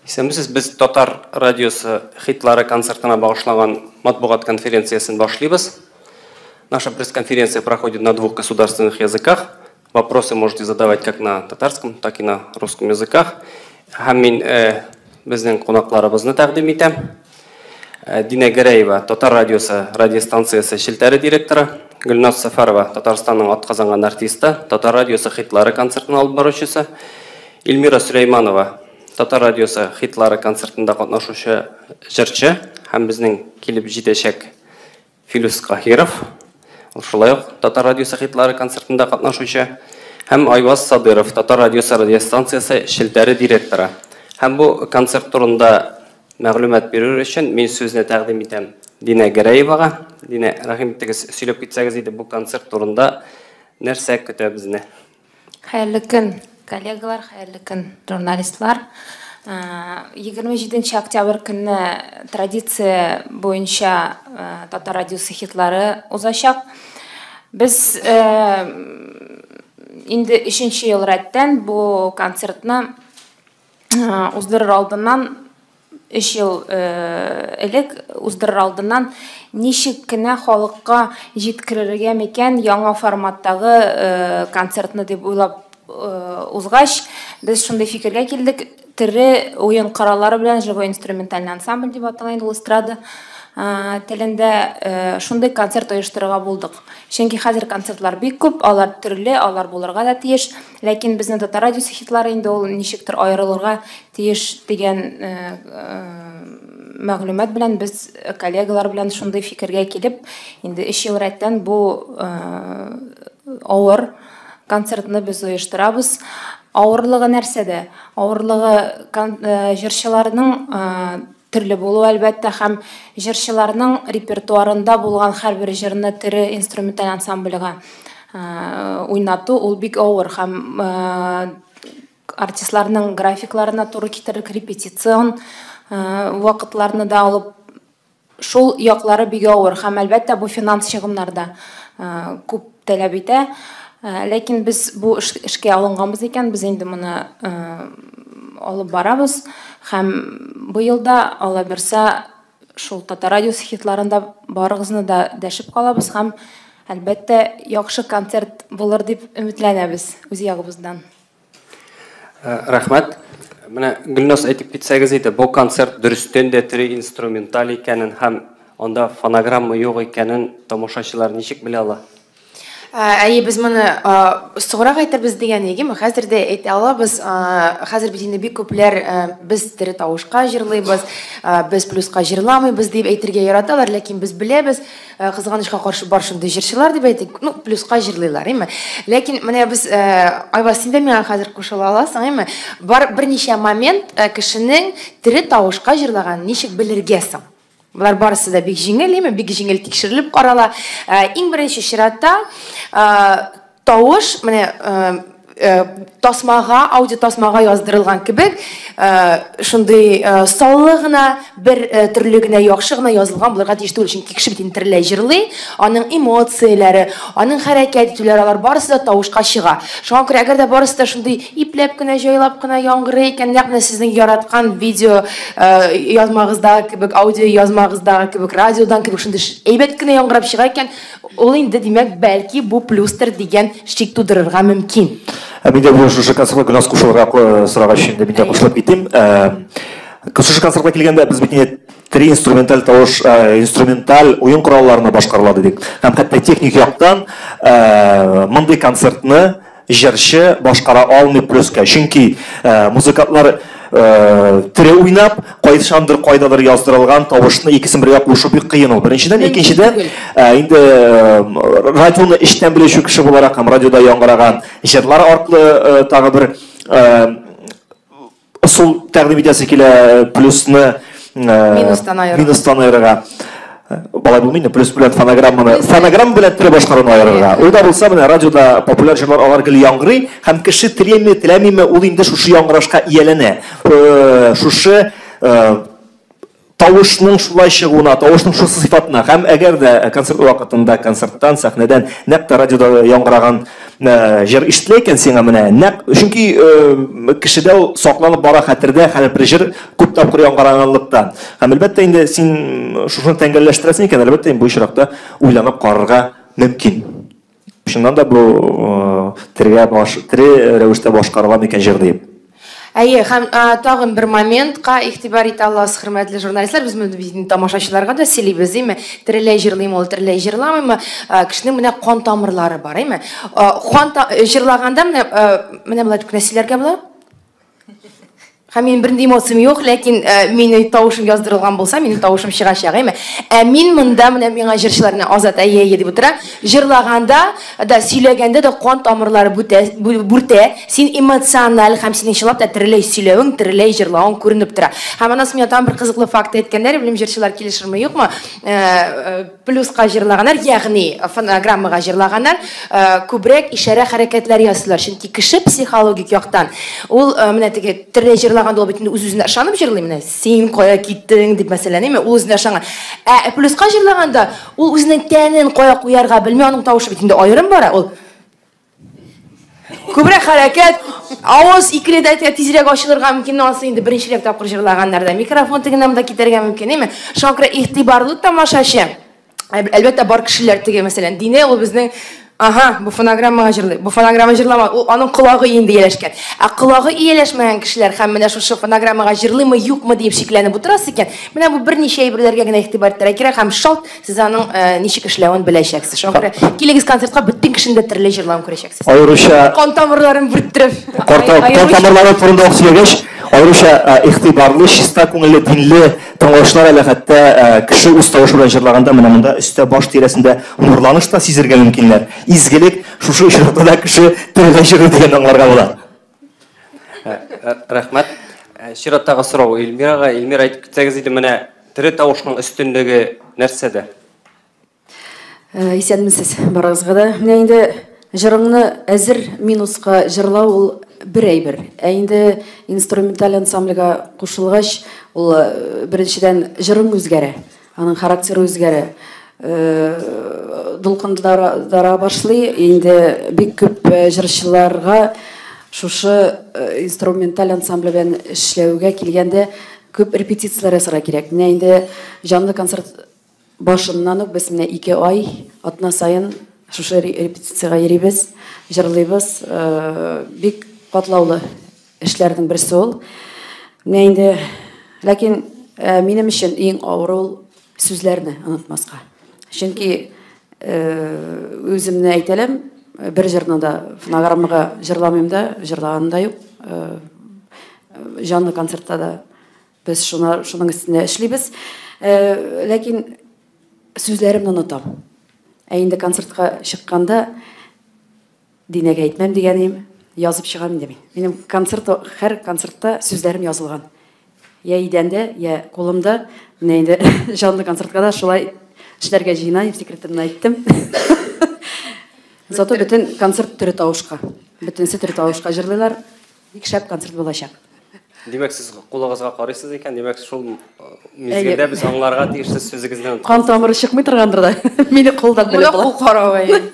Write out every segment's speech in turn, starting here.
Исәнмесез, без Татар радиосы хитлары концертына багышланган матбугат конференциясен башлыйбыз. Наша пресс-конференция проходит на двух государственных языках. Вопросы можете задавать как на татарском, так и на русском языках. Һәм мин безнең кунакларыбызны тәкъдим итәм. Динә Гәрәева, Татар радиосы радиостанциясе челтәре директоры, Гөлназ Сәфәрова, Татарстанның атказанган артисты, Татар радиосы хитлары концертын алып баручысы, Эльмира Сөләйманова, Татар радиосы хитлары концертында катнашучы җырчы һәм безнең килеп җитәчәк Филүс Каһиров, ул шулай ук Татар радиосы хитлары концертында катнашучы, һәм Айваз Садыров, Татар радиосы радиостанциясе челтәре директоры. Һәм бу концерт турында мәгълүмат бирер өчен мин сүзне тәкъдим итәм Динә Гәрәевага. Динә, рәхим итегез, сөйләп китсәгез иде бу концерт турында, нәрсә көтә безне? Хәерле көн, коллегалар, хәерле көн, журналистлар. 27 октябрь көнне традиция буенча Татар радиосы хитлары узачак. Без инде 3 ел рәттән бу концертны уздырыр алдыннан, 3 ел элек уздырыр алдыннан ничек кенә халыкка җиткерергә микән яңа форматтагы концертны дип уйлап узгач, без шундый фикергә килдек: тере уен кораллары белән, живой инструментальный ансамбль дип атала инде ул эстрада телендә, шундый концерт оештырырга булдык. Чөнки хәзер концертлар бик күп, алар төрле, алар булырга да тиеш, ләкин безнең Татар радиосы хитлары инде ул ничектер аерылырга тиеш дигән мәгълүмат белән без коллегалар белән шундый фикергә килеп, инде 3 ел рәттән бу авыр концертны без оештырабыз. Авырлыгы нәрсәдә? Авырлыгы җырчыларның төрле булуы, әлбәттә, һәм җырчыларның репертуарында булган һәрбер җырны тере инструменталь ансамбльгә уйнату ул бик авыр, һәм артистларның графикларына туры китереп репетицион вакытларны да алып, шул яклары бик авыр, һәм әлбәттә бу финанс чыгымнар да күп таләп итә. Ләкин без бу эшкә алынганбыз икән, без инде моны алып барабыз, һәм быел да, Алла бирсә, шул Татар радиосы хитларында барыгызны да дәшеп калабыз һәм, әлбәттә, яхшы концерт булыр дип өметләнәбез үз ягыбыздан. Рәхмәт. Менә Гөлназ, әйтеп китсәгез иде, бу концерт дөрестән дә тере инструменталь икәнен һәм анда фонограмма юк икәнен тамашачылар ничек белә ала? Әйе, без моны соңрак әйтербез дигән идем, хәзер дә әйтә алабыз. Хәзер бит инде бик күпләр без тере тавышка җырлыйбыз, без плюска җырламыйбыз дип әйтергә яраталар, ләкин без беләбез, кызганычка каршы бар шундый җырчылар дип әйтик, ну, плюска җырлыйлар, әйме? Ләкин менә без, Айваз, син дә миңа хәзер кушыла аласың, әйме? Бар берничә момент, кешенең тере тавышка җырлаганын ничек белергә соң? Болар барысы да бик җиңел, әйме? Бик җиңел тикшерелеп карала. Иң беренче чиратта тавыш менә тасмага, аудио тасмага яздырылган кебек, шундый саллы гына, бер төрле генә, яхшы гына язылган булырга тиеш түгел, чөнки кеше бит инде тереләй җырлый, аның эмоцияләре, аның хәрәкәт итүләре, алар барысы да тавышка чыга. Шуңа күрә, әгәр дә барысы да шундый ипләп кенә, җайлап кына яңгырый икән, нәкъ менә сезнең яраткан видео язмагыздагы кебек, аудио язмагыздагы кебек, радиодан кебек шундый әйбәт кенә яңгырап чыга икән, ул инде, димәк, бәлки бу плюстыр дигән шик тудырырга мөмкин. Мин дә бу шушы концертка Гөлназ кушылырга сорагач, инде мин дә кушылып китим. Шушы концертка килгәндә без бит инде тере инструменталь тавыш, инструменталь уен коралларына башкарыла дидек. Һәм хәтта техник яктан мондый концертны җырчы башкара алмый плюска. Чөнки музыкантлар тере уйнап, кайчандыр кайдадыр яздырылган тавышны икесен бергә кушу бик кыен ул. Беренчедән, икенчедән, инде радионы эчтән белүче кеше буларак һәм радиода яңгыраган җырлар аркылы тагы бер ысул тәкъдим итәсе килә, плюсны минустан аерырга. Минустан аерырга. Балай булмый инде, плюс белән фонограмманы, фонограмма белән тере башкаруны аерырга. Ул да булса, менә радиода популяр җырлар алар гел яңгырый, һәм кеше теләми, теләмиме, ул инде шушы яңгырашка ияләнә. Шушы тавышның шулай чыгуына, тавышның шушы сыйфатына. Һәм әгәр дә концерт вакытында концерттан, сәхнәдән нәкъ тә радиода яңгыраган җыр ишетелә икән сиңа менә нәкъ, чөнки кешедә ул сакланып бара хәтердә һәрбер җыр күп тапкыр яңгыраганлыктан. Һәм әлбәттә инде син шушыны тәңгәлләштерәсең икән, әлбәттә инде бу очракта уйланып карарга мөмкин. Чыннан да бу тирегә баш, тере рәвештә башкарыла микән җыр дип. Әйе, һәм тагын бер моментка игътибар итә аласыз, хөрмәтле журналистлар, без моны бит тамашачыларга да сөйлибез, димме? Тереләй җырлыймы ул, тереләй җырламыймы? Кешенең менә кан тамырлары бар, әйме? Кан җырлаганда менә менә болай дип кенә сөйләргә була. Һәм минем бернинди эмоциям юк, ләкин минем тавышым яздырылган булса, минем тавышым чыгачак, әйме? Ә мин монда менә миңа җырчылар менә Азат әйе әйе дип утыра. Җырлаганда да, сөйләгәндә дә кан тамырлары бүтә, бүртә. Син эмоциональ һәм синең чынлап та тереләй сөйләвең, тереләй җырлавың күренеп тора. Һәм аннан соң миңа тагын бер кызыклы факт әйткәннәр, белмим җырчылар килешерме, юкмы? Плюска җырлаганнар, ягъни фонограммага җырлаганнар, күбрәк ишарә хәрәкәтләр ясыйлар. Чөнки кеше психологик яктан ул менә теге тереләй җырлаганда ул бит инде үз-үзенә ышанып җырлый, менә син кая киттең дип мәсәлән, әйме, ул үзенә ышанган. Ә плюска җырлаганда ул үзенең тәнен кая куярга белми, аның тавышы бит инде аерым бара, ул күбрәк хәрәкәт, авыз икеләтә тизрәк ачылырга мөмкин, анысы инде беренчерәк тапкыр җырлаганнарда микрофон тегенә монда китәргә мөмкин, әйме? Шуңа күрә игътибарлы тамашачы, әлбәттә, бар кешеләр теге, мәсәлән, Динә ул безнең, ага, бу фонограммага җырлый, бу фонограмма җырламый, ул аның колагы инде ияләшкән. Ә колагы ияләшмәгән кешеләр һәм менә шушы фонограммага җырлыймы, юкмы дип шикләнеп утырасыз икән, менә бу берничә әйберләргә генә игътибар итәргә кирәк һәм шалт сез аның ничек эшләвен беләчәксез. Шуңа күрә килегез концертка, бөтен кешенең дә төрле җырлавын күрәчәксез. Аеруча кан тамырларын бүрттереп. Кан тамырлары турында ук сөйләгәч, аеруча игътибарлы, чиста күңелле, динле тыңлаучылар әле хәтта кеше үз тавышы белән җырлаганда менә монда өстә баш тирәсендә нурланыш та сизергә мөмкиннәр. Изгелек шушы очракта да кеше телгә җырлый дигәнне аңларга була. Рәхмәт. Чираттагы сорау Эльмирага. Эльмира, әйтеп китсәгез иде, менә тере тавышның өстенлеге нәрсәдә? Исәнмесез барыгызга да. Менә инде җырыңны әзер минуска җырлау ул бер әйбер. Ә инде инструменталь ансамбльгә кушылгач, ул беренчедән җырың үзгәрә, аның характеры үзгәрә. Дулкындара башлый. Инде бик күп җырчыларга шушы инструменталь ансамбль белән эшләүгә килгәндә күп репетицияләр ясарга кирәк. Менә инде җанлы концерт башыннан ук без менә 2 ай атна саен шушы репетициягә йөрибез, җырлыйбыз. Бик катлаулы эшләрнең берсе ул. Менә инде, ләкин минем өчен иң авыр ул сүзләрне онытмаска. Чөнки үземне әйтәләм, бер җырны да фонограммага җырламыйм да, җырлаганым да юк. Җанлы концертта да без шуның өстендә эшлибез. Ләкин сүзләремне онытам. Ә инде концертка чыкканда Динәгә әйтмәм дигәнем, язып чыгам инде мин. Минем концерт, һәр концертта сүзләрем язылган. Я идәндә, я кулымда. Менә инде җанлы концертка да шулай эшләргә җыенам, секретымны әйттем. Зато бөтен концерт тере тавышка. Бөтенесе тере тавышка җырлыйлар. Бик шәп концерт булачак. Димәк, сез кулыгызга карыйсыз икән, димәк, шул мизгелдә без аңларга тиеш, сез сүзегездән Кан тамыры чыкмый торгандыр да. Мине кулдан белеп була. Кул каравы.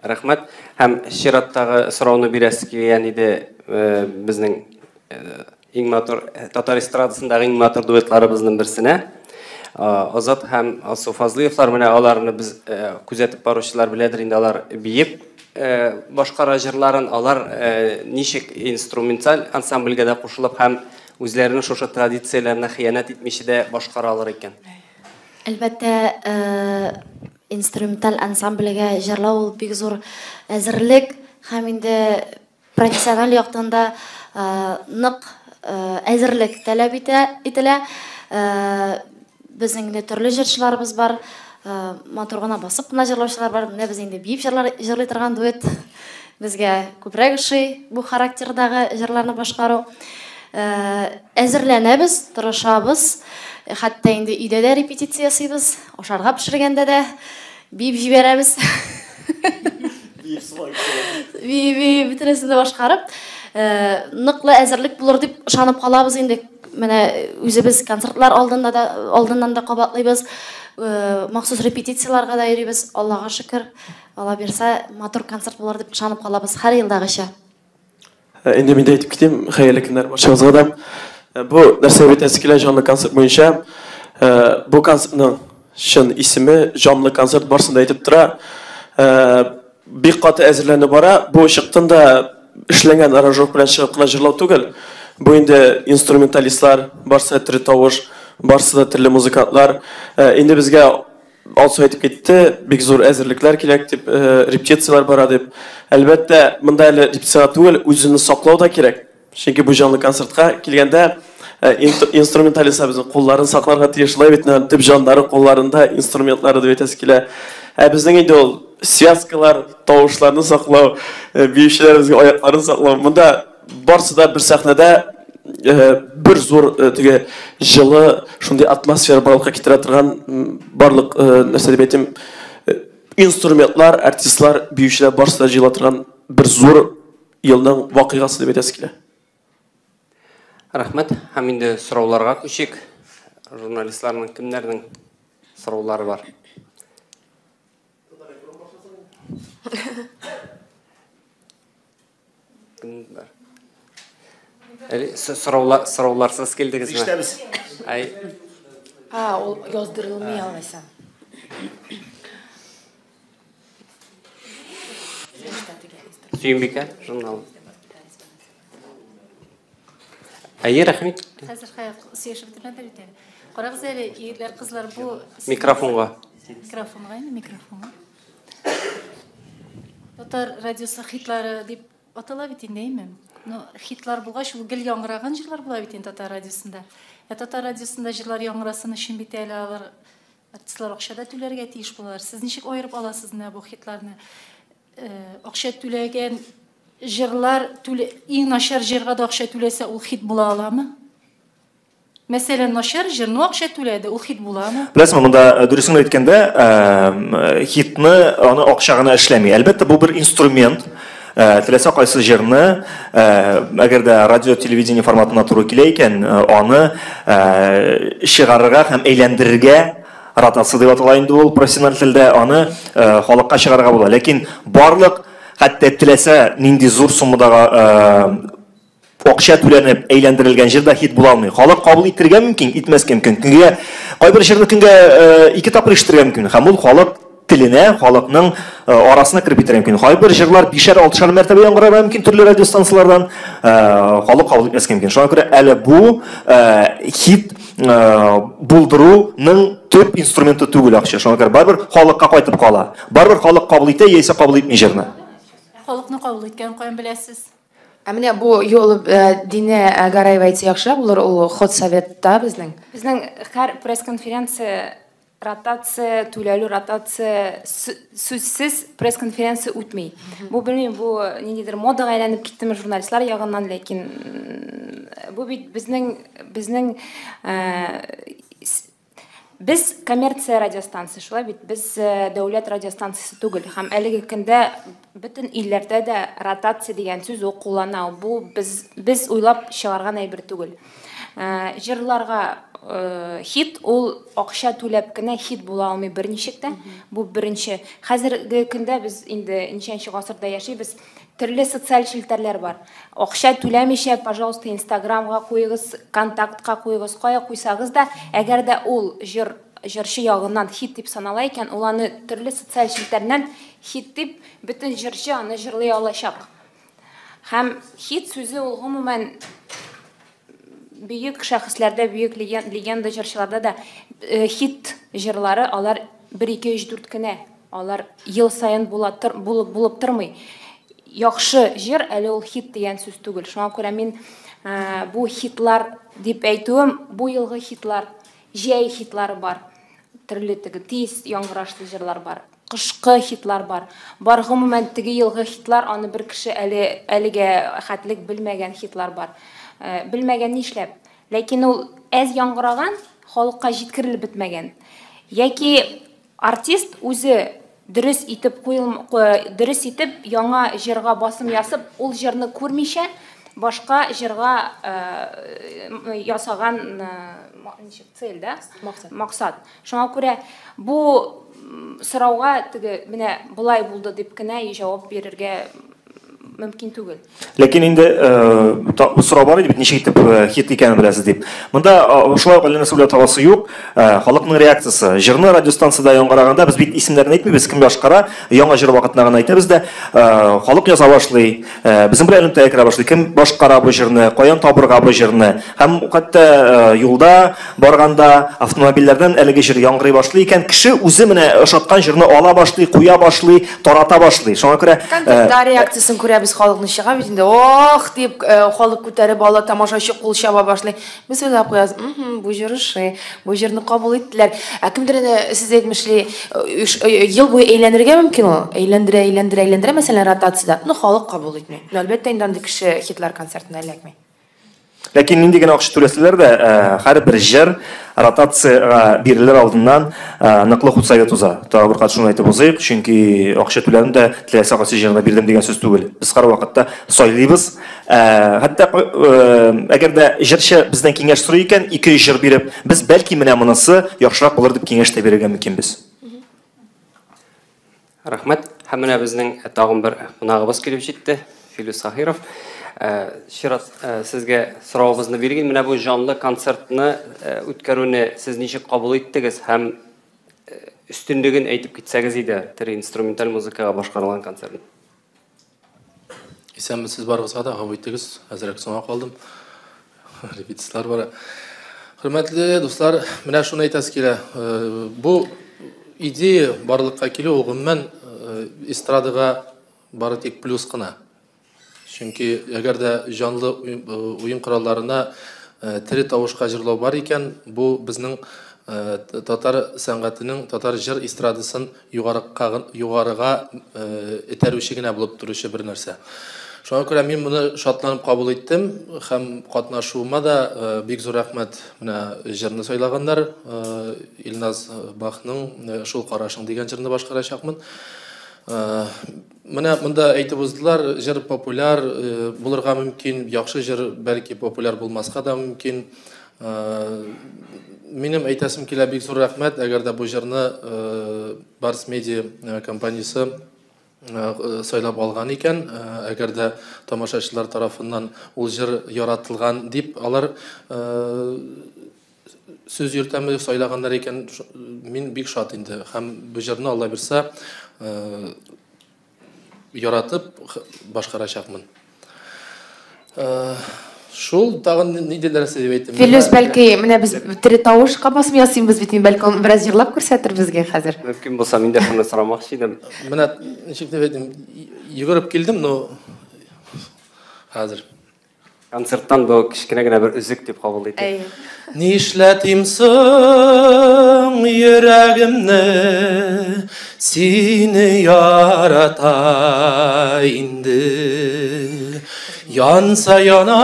Рәхмәт. Һәм чираттагы сорауны бирәсе килгән иде безнең иң матур татар эстрадасындагы иң матур дуэтларыбызның берсенә. Азат һәм Алсу Фазлыевлар, менә аларны без күзәтеп баручылар беләдер инде, алар биеп башкара җырларын, алар ничек инструменталь ансамбльгә дә кушылып һәм үзләренең шушы традицияләренә хыянәт итмичә дә башкара алыр икән. Әлбәттә, инструменталь ансамбльгә җырлау ул бик зур әзерлек һәм инде профессиональ яктан да нык әзерлек таләп ителә. Безнең инде төрле җырчыларыбыз бар, матур гына басып кына җырлаучылар бар. Менә без инде биеп җырлый торган дуэт. Безгә күбрәк ошый бу характердагы җырларны башкару. Әзерләнәбез, тырышабыз. Хәтта инде өйдә дә репетиция ясыйбыз, ашарга пешергәндә дә биеп җибәрәбез. Биеп, бөтенесен дә башкарып, ныклы әзерлек булыр дип ышанып калабыз инде. Менә үзебез концертлар алдында да, алдыннан да кабатлыйбыз. Махсус репетицияләргә дә йөрибез. Аллага шөкер, Алла бирсә, матур концерт булыр дип ышанып калабыз һәр елдагыча. Инде мин дә әйтеп китим, хәерле көннәр барчагызга да. Бу нәрсә әйтәсе килә җанлы концерт буенча. Бу концертның чын исеме җанлы концерт, барсын да әйтеп тора. Бик каты әзерләнү бара. Бу чыктын да эшләнгән аранжировка белән чыгып кына җырлау түгел. Бу инде инструменталистлар, барсы да тере тавыш, барсы да төрле музыкантлар. Инде безгә Алсу әйтеп китте, бик зур әзерлекләр кирәк дип, репетицияләр бара дип. Әлбәттә, монда әле репетиция түгел, үзеңне саклау да кирәк. Чөнки бу җанлы концертка килгәндә инструменталистлар безнең кулларын сакларга тиеш. Шулай бит, төп җаннары кулларында, инструментлары дип әйтәсе килә. Ә безнең инде ул связкалар, тавышларны саклау, биючеләребезнең аякларын саклау. Монда барсы да бер сәхнәдә бер зур теге җылы шундый атмосфера барлыкка китерә торган барлык нәрсә дип әйтим, инструментлар, артистлар, биючеләр барысы да җыела торган бер зур елның вакыйгасы дип әйтәсе килә. Рәхмәт. Һәм инде сорауларга күчик. Журналистларның кемнәрнең сораулары бар? Әле сораулар сорауларсыз килдегезме? Ишетәбез. Ай. А, ул яздырылмый алайса. Сөембикә журналы. Әйе, рәхмәт. Хәзер хәер сөйләшеп бетермәде бит әле. Карагыз әле, егетләр, кызлар, бу Микрофонга. Микрофонга инде, микрофонга. Татар радиосы хитлары дип атала бит инде, әйме? Ну, хитлар булгач, ул гел яңгыраган җырлар була бит инде татар радиосында. Ә татар радиосында җырлар яңгырасын өчен бит әле алар артистлар акча да түләргә тиеш булалар. Сез ничек аерып аласыз менә бу хитларны? Акча түләгән җырлар, түле, иң начар җырга да акча түләсә, ул хит була аламы? Мәсәлән, начар җыр, ну акча түләде, ул хит буламы? Беләсеңме, монда дөресен әйткәндә, хитны аны акча гына эшләми. Әлбәттә, бу бер инструмент. Теләсә кайсы җырны, әгәр дә радио, телевидение форматына туры килә икән, аны чыгарырга һәм әйләндерергә, ротация дип атала инде ул профессиональ телдә, аны халыкка чыгарырга була. Ләкин барлык, хәтта теләсә нинди зур суммадагы акча түләнеп әйләндерелгән җыр да хит була алмый. Халык кабул итәргә мөмкин, итмәскә мөмкин. Көнгә кайбер җырны көнгә ике тапкыр ишетергә мөмкин. Һәм ул халык теленә, халыкның арасына кереп китәргә мөмкин. Кайбер җырлар бишәр, алтышар мәртәбә яңгырарга мөмкин төрле радиостанцияләрдән, халык кабул итмәскә мөмкин. Шуңа күрә әле бу хит булдыруның төп инструменты түгел акча. Шуңа күрә барыбер халыкка кайтып кала. Барыбер халык кабул итә яисә кабул итми җырны. Халыкны кабул иткән каян беләсез? Ә менә бу юлы Динә Гараева әйтсә яхшырак булыр, ул ход советта безнең. Безнең һәр пресс-конференция ротация, түләүле ротация сүзсез пресс-конференция үтми. Бу белмим, бу ниндидер модага әйләнеп киттеме журналистлар ягыннан, ләкин бу бит безнең, безнең, без коммерция радиостанция, шулай бит, без дәүләт радиостанциясе түгел. Һәм әлеге көндә бөтен илләрдә дә ротация дигән сүз ул куллана. Бу без уйлап чыгарган әйбер түгел. Җырларга хит ул акча түләп кенә хит була алмый берничек тә. Бу беренче. Хәзерге көндә без инде ничәнче гасырда яшибез. Төрле социаль челтәрләр бар. Акча түләмичә, пожалуйста, Инстаграмга куегыз, Контактка куегыз, кая куйсагыз да, әгәр дә ул җыр җырчы ягыннан хит дип санала икән, ул аны төрле социаль челтәрнән хит дип бөтен җырчы аны җырлый алачак. Һәм хит сүзе ул гомумән бөек шәхесләрдә, бөек легенда җырчыларда да хит җырлары алар 1 2 3 4 кенә. Алар ел саен була булып булып тормый. Яхшы җыр әле ул хит дигән сүз түгел. Шуңа күрә мин бу хитлар дип әйтүем, бу елгы хитлар, җәй хитлары бар. Төрле теге тиз яңгырашлы җырлар бар. Кышкы хитлар бар. Бар гомумән теге елгы хитлар, аны бер кеше әле әлегә хәтлек белмәгән хитлар бар. Белмәгән нишләп? Ләкин ул әз яңгыраган, халыкка җиткерелеп бетмәгән. Яки артист үзе дөрес итеп куел, дөрес итеп яңа җырга басым ясап, ул җырны күрмичә, башка җырга ясаган ничек цель, да? Максат. Максат. Шуңа күрә бу сорауга теге менә болай булды дип кенә җавап бирергә мөмкин түгел. Ләкин инде сорау бар иде бит, ничек итеп хит икәнен беләсез дип. Монда шулай ук әллә нәрсә уйлап табасы юк. Халыкның реакциясе. Җырны радиостанциядә яңгыраганда без бит исемнәрен әйтмибез, кем башкара, яңа җыр вакытында гына әйтәбез дә, халык яза башлый, безнең белән элемтәгә керә башлый. Кем башкара бу җырны, каян табырга бу җырны? Һәм хәтта юлда барганда автомобильләрдән әлеге җыр яңгырый башлый икән, кеше үзе менә ошаткан җырны ала башлый, куя башлый, тарата башлый. Шуңа күрә Концертта реакциясен күрәбез, халыкны чыга бит инде, ох дип халык күтәреп ала, тамашачы кул чаба башлый. Без уйлап куябыз, бу җыр ошый, бу җырны кабул иттеләр. Ә кемдер әнә, сез әйтмешли, ел буе әйләнергә мөмкин ул. Әйләндерә, әйләндерә, әйләндерә, мәсәлән, ротациядә. Но халык кабул итми. Ну, әлбәттә, инде андый кеше хитлар концертына эләкми. Ләкин нинди генә акча түләсәләр дә, һәрбер җыр ротациягә бирелер алдыннан ныклы худсовет уза. Тагы бер кат шуны әйтеп узыйк, чөнки акча түләдем дә теләсә кайсы җырны бирдем дигән сүз түгел. Без һәрвакытта сайлыйбыз. Хәтта әгәр дә җырчы бездән киңәш сорый икән, ике-өч җыр биреп, без бәлки менә монысы яхшырак булыр дип киңәш тә бирергә мөмкинбез. Рәхмәт. Һәм менә безнең тагын бер кунагыбыз килеп җитте, Филүс Саһиров. Чират сезгә соравыбызны биргән. Менә бу җанлы концертны үткәрүне сез ничек кабул иттегез һәм өстенлеген әйтеп китсәгез иде тере инструменталь музыкага башкарылган концертны. Исәнмесез барыгызга да, гафу итегез, әзрәк соңга калдым. Репетицияләр бара. Хөрмәтле дуслар, менә шуны әйтәсе килә. Бу идея барлыкка килү ул гомумән эстрадага бары тик плюс кына. Чөнки әгәр дә җанлы уен коралларына тере тавышка җырлау бар икән, бу безнең татар сәнгатенең, татар җыр эстрадасын югарыга этәрүче генә булып торучы бер нәрсә. Шуңа күрә мин моны шатланып кабул иттем һәм катнашуыма да бик зур рәхмәт. Менә җырны сайлаганнар, Илназ Бахның Шул карашың дигән җырны башкарачакмын. Менә монда әйтеп уздылар, җыр популяр булырга мөмкин, яхшы җыр бәлки популяр булмаска да мөмкин. Минем әйтәсем килә, бик зур рәхмәт, әгәр дә бу җырны Барс Медиа компаниясе сайлап алган икән, әгәр дә тамашачылар тарафыннан ул җыр яратылган дип алар сүз йөртәме сайлаганнар икән, мин бик шат инде. Һәм бу җырны Алла бирсә, яратып башкарачакмын. Шул тагын нинди нәрсә дип әйтим? Филүс, бәлки, менә без тере тавышка басым ясыйбыз бит, бәлки ул бераз җырлап күрсәтер безгә хәзер. Мөмкин булса, мин дә шуны сорамакчы идем. Менә ничек дип әйтим, йөгереп килдем, но хәзер. Концерттан бу кечкенә генә бер өзек дип кабул итик. Әйе. Нишләтим соң йөрәгемне, сине ярата инде. Янса яна,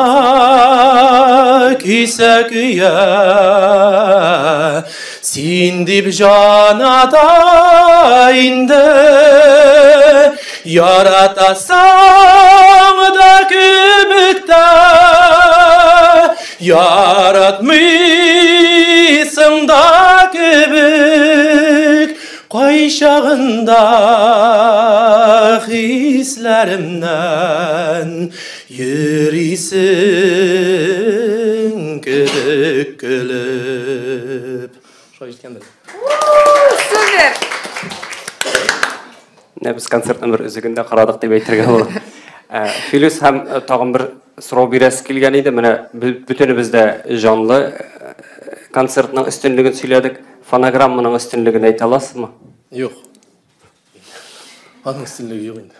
көйсә көя, син дип җаната инде. Яратасаң да кебек тә, яратмыйсың да кебек, кайчагында хисләремнән йөрисең кебек көлеп. Шулай җиткәндер. Супер! Менә без концертның бер өзеген дә карадык дип әйтергә була. Филүс, һәм тагын бер сорау бирәсе килгән иде. Менә бөтенебез дә җанлы концертның өстенлеген сөйләдек. Фонограмманың өстенлеген әйтә аласызмы? Юк. Аның өстенлеге юк инде.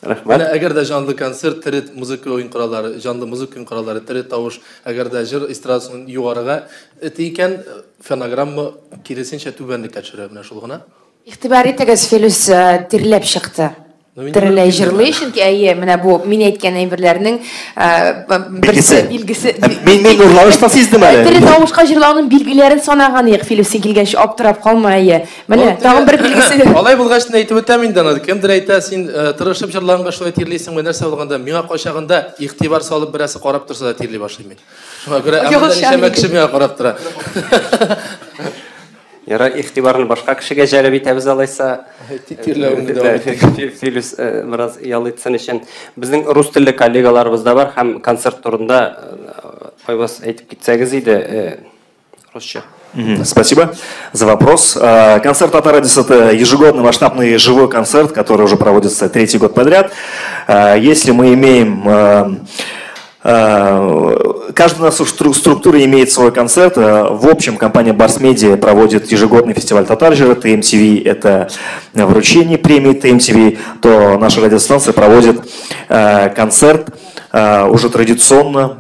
Рәхмәт. Менә әгәр дә җанлы концерт, тере музыка уен кораллары, җанлы музыка уен кораллары, тере тавыш, әгәр дә җыр эстрадасын югарыга эти икән, фонограмма киресенчә түбәнлеккә төшерә, менә шул гына. Игътибар итегез, Филүс тирләп чыкты. Тереләй җырлый, чөнки әйе, менә бу мин әйткән әйберләрнең берсе, билгесе. Мин мин нурланышта сиздем әле. Тере тавышка җырлауның билгеләрен санаган идек, Филүс, син килгәнче аптырап калма, әйе. Менә тагын бер билгесе. Алай булгач, әйтеп үтәм инде аны. Кемдер әйтә, син тырышып җырлаганга шулай тирлисеңме, нәрсә булганда, миңа кайчагында игътибар салып берәрсе карап торса да тирли башлыйм мин. Шуңа күрә ничәмә кеше миңа карап тора. Ярар, игътибарны башка кешегә җәлеп итәбез алайса. Филүс бераз ял итсен өчен. Безнең рус телле коллегаларыбыз да бар һәм концерт турында Айваз әйтеп китсәгез иде русча. Спасибо за вопрос. Концерт Татар Радиосы – это ежегодный масштабный живой концерт, который уже проводится третий год подряд. Если мы имеем... Каждая наша структура имеет свой концерт. В общем, компания Барс Медиа проводит ежегодный фестиваль Татар җыры, ТМТВ – это вручение премии ТМТВ, то наша радиостанция проводит концерт уже традиционно,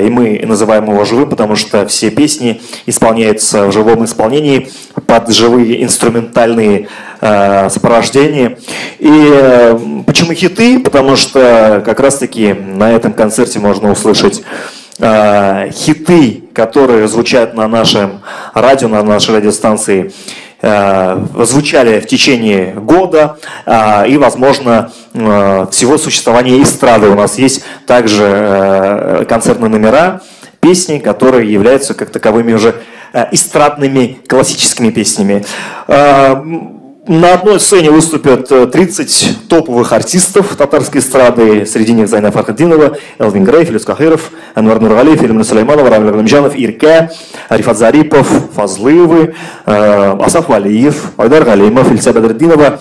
и мы называем его живым, потому что все песни исполняются в живом исполнении под живые инструментальные сопровождения. И почему хиты? Потому что как раз-таки на этом концерте можно услышать хиты, которые звучат на нашем радио, на нашей радиостанции, звучали в течение года и, возможно, всего существования эстрады. У нас есть также концертные номера, песни, которые являются как таковыми уже эстрадными классическими песнями. На одной сцене выступят 30 топовых артистов татарской эстрады. Среди них Зайна Фархатдинова, Элвин Грей, Филюс Кахиров, Анвар Нургалиев, Эльмира Сулейманова, Рамиль Галимҗанов, Иркә, Рифат Зарипов, Фазлыевы, Асаф Валиев, Айдар Галимов, Ильса Бадретдинова.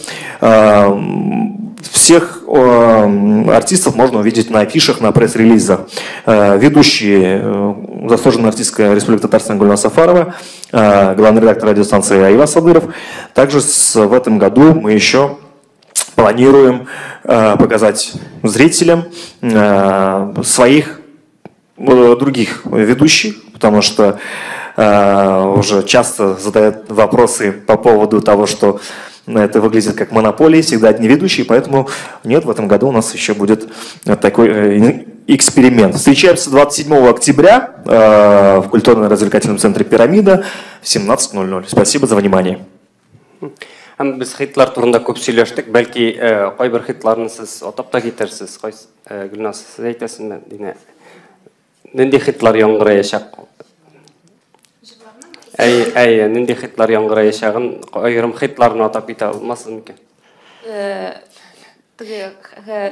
Всех артистов можно увидеть на афишах, на пресс-релизах. Ведущие заслуженная артистка Республики Татарстан Гульназ Сафарова, главный редактор радиостанции Айваз Садыров. Также в этом году мы еще планируем показать зрителям своих других ведущих, потому что уже часто задают вопросы по поводу того, что это выглядит как монополия, всегда одни ведущие, поэтому нет, в этом году у нас еще будет такой эксперимент. Встречаемся 27 октября в культурно-развлекательном центре «Пирамида» в 17:00. Спасибо за внимание. Без хитлар турында күп сөйләштек, бәлки кайбер хитларны сез атап та китерсез. Гөлназ, сез әйтәсезме, Динә? Нинди хитлар яңгыраячак? Әй, нинди хитлар яңгыраячагын, аерым хитларны атап китә алмассыз микән?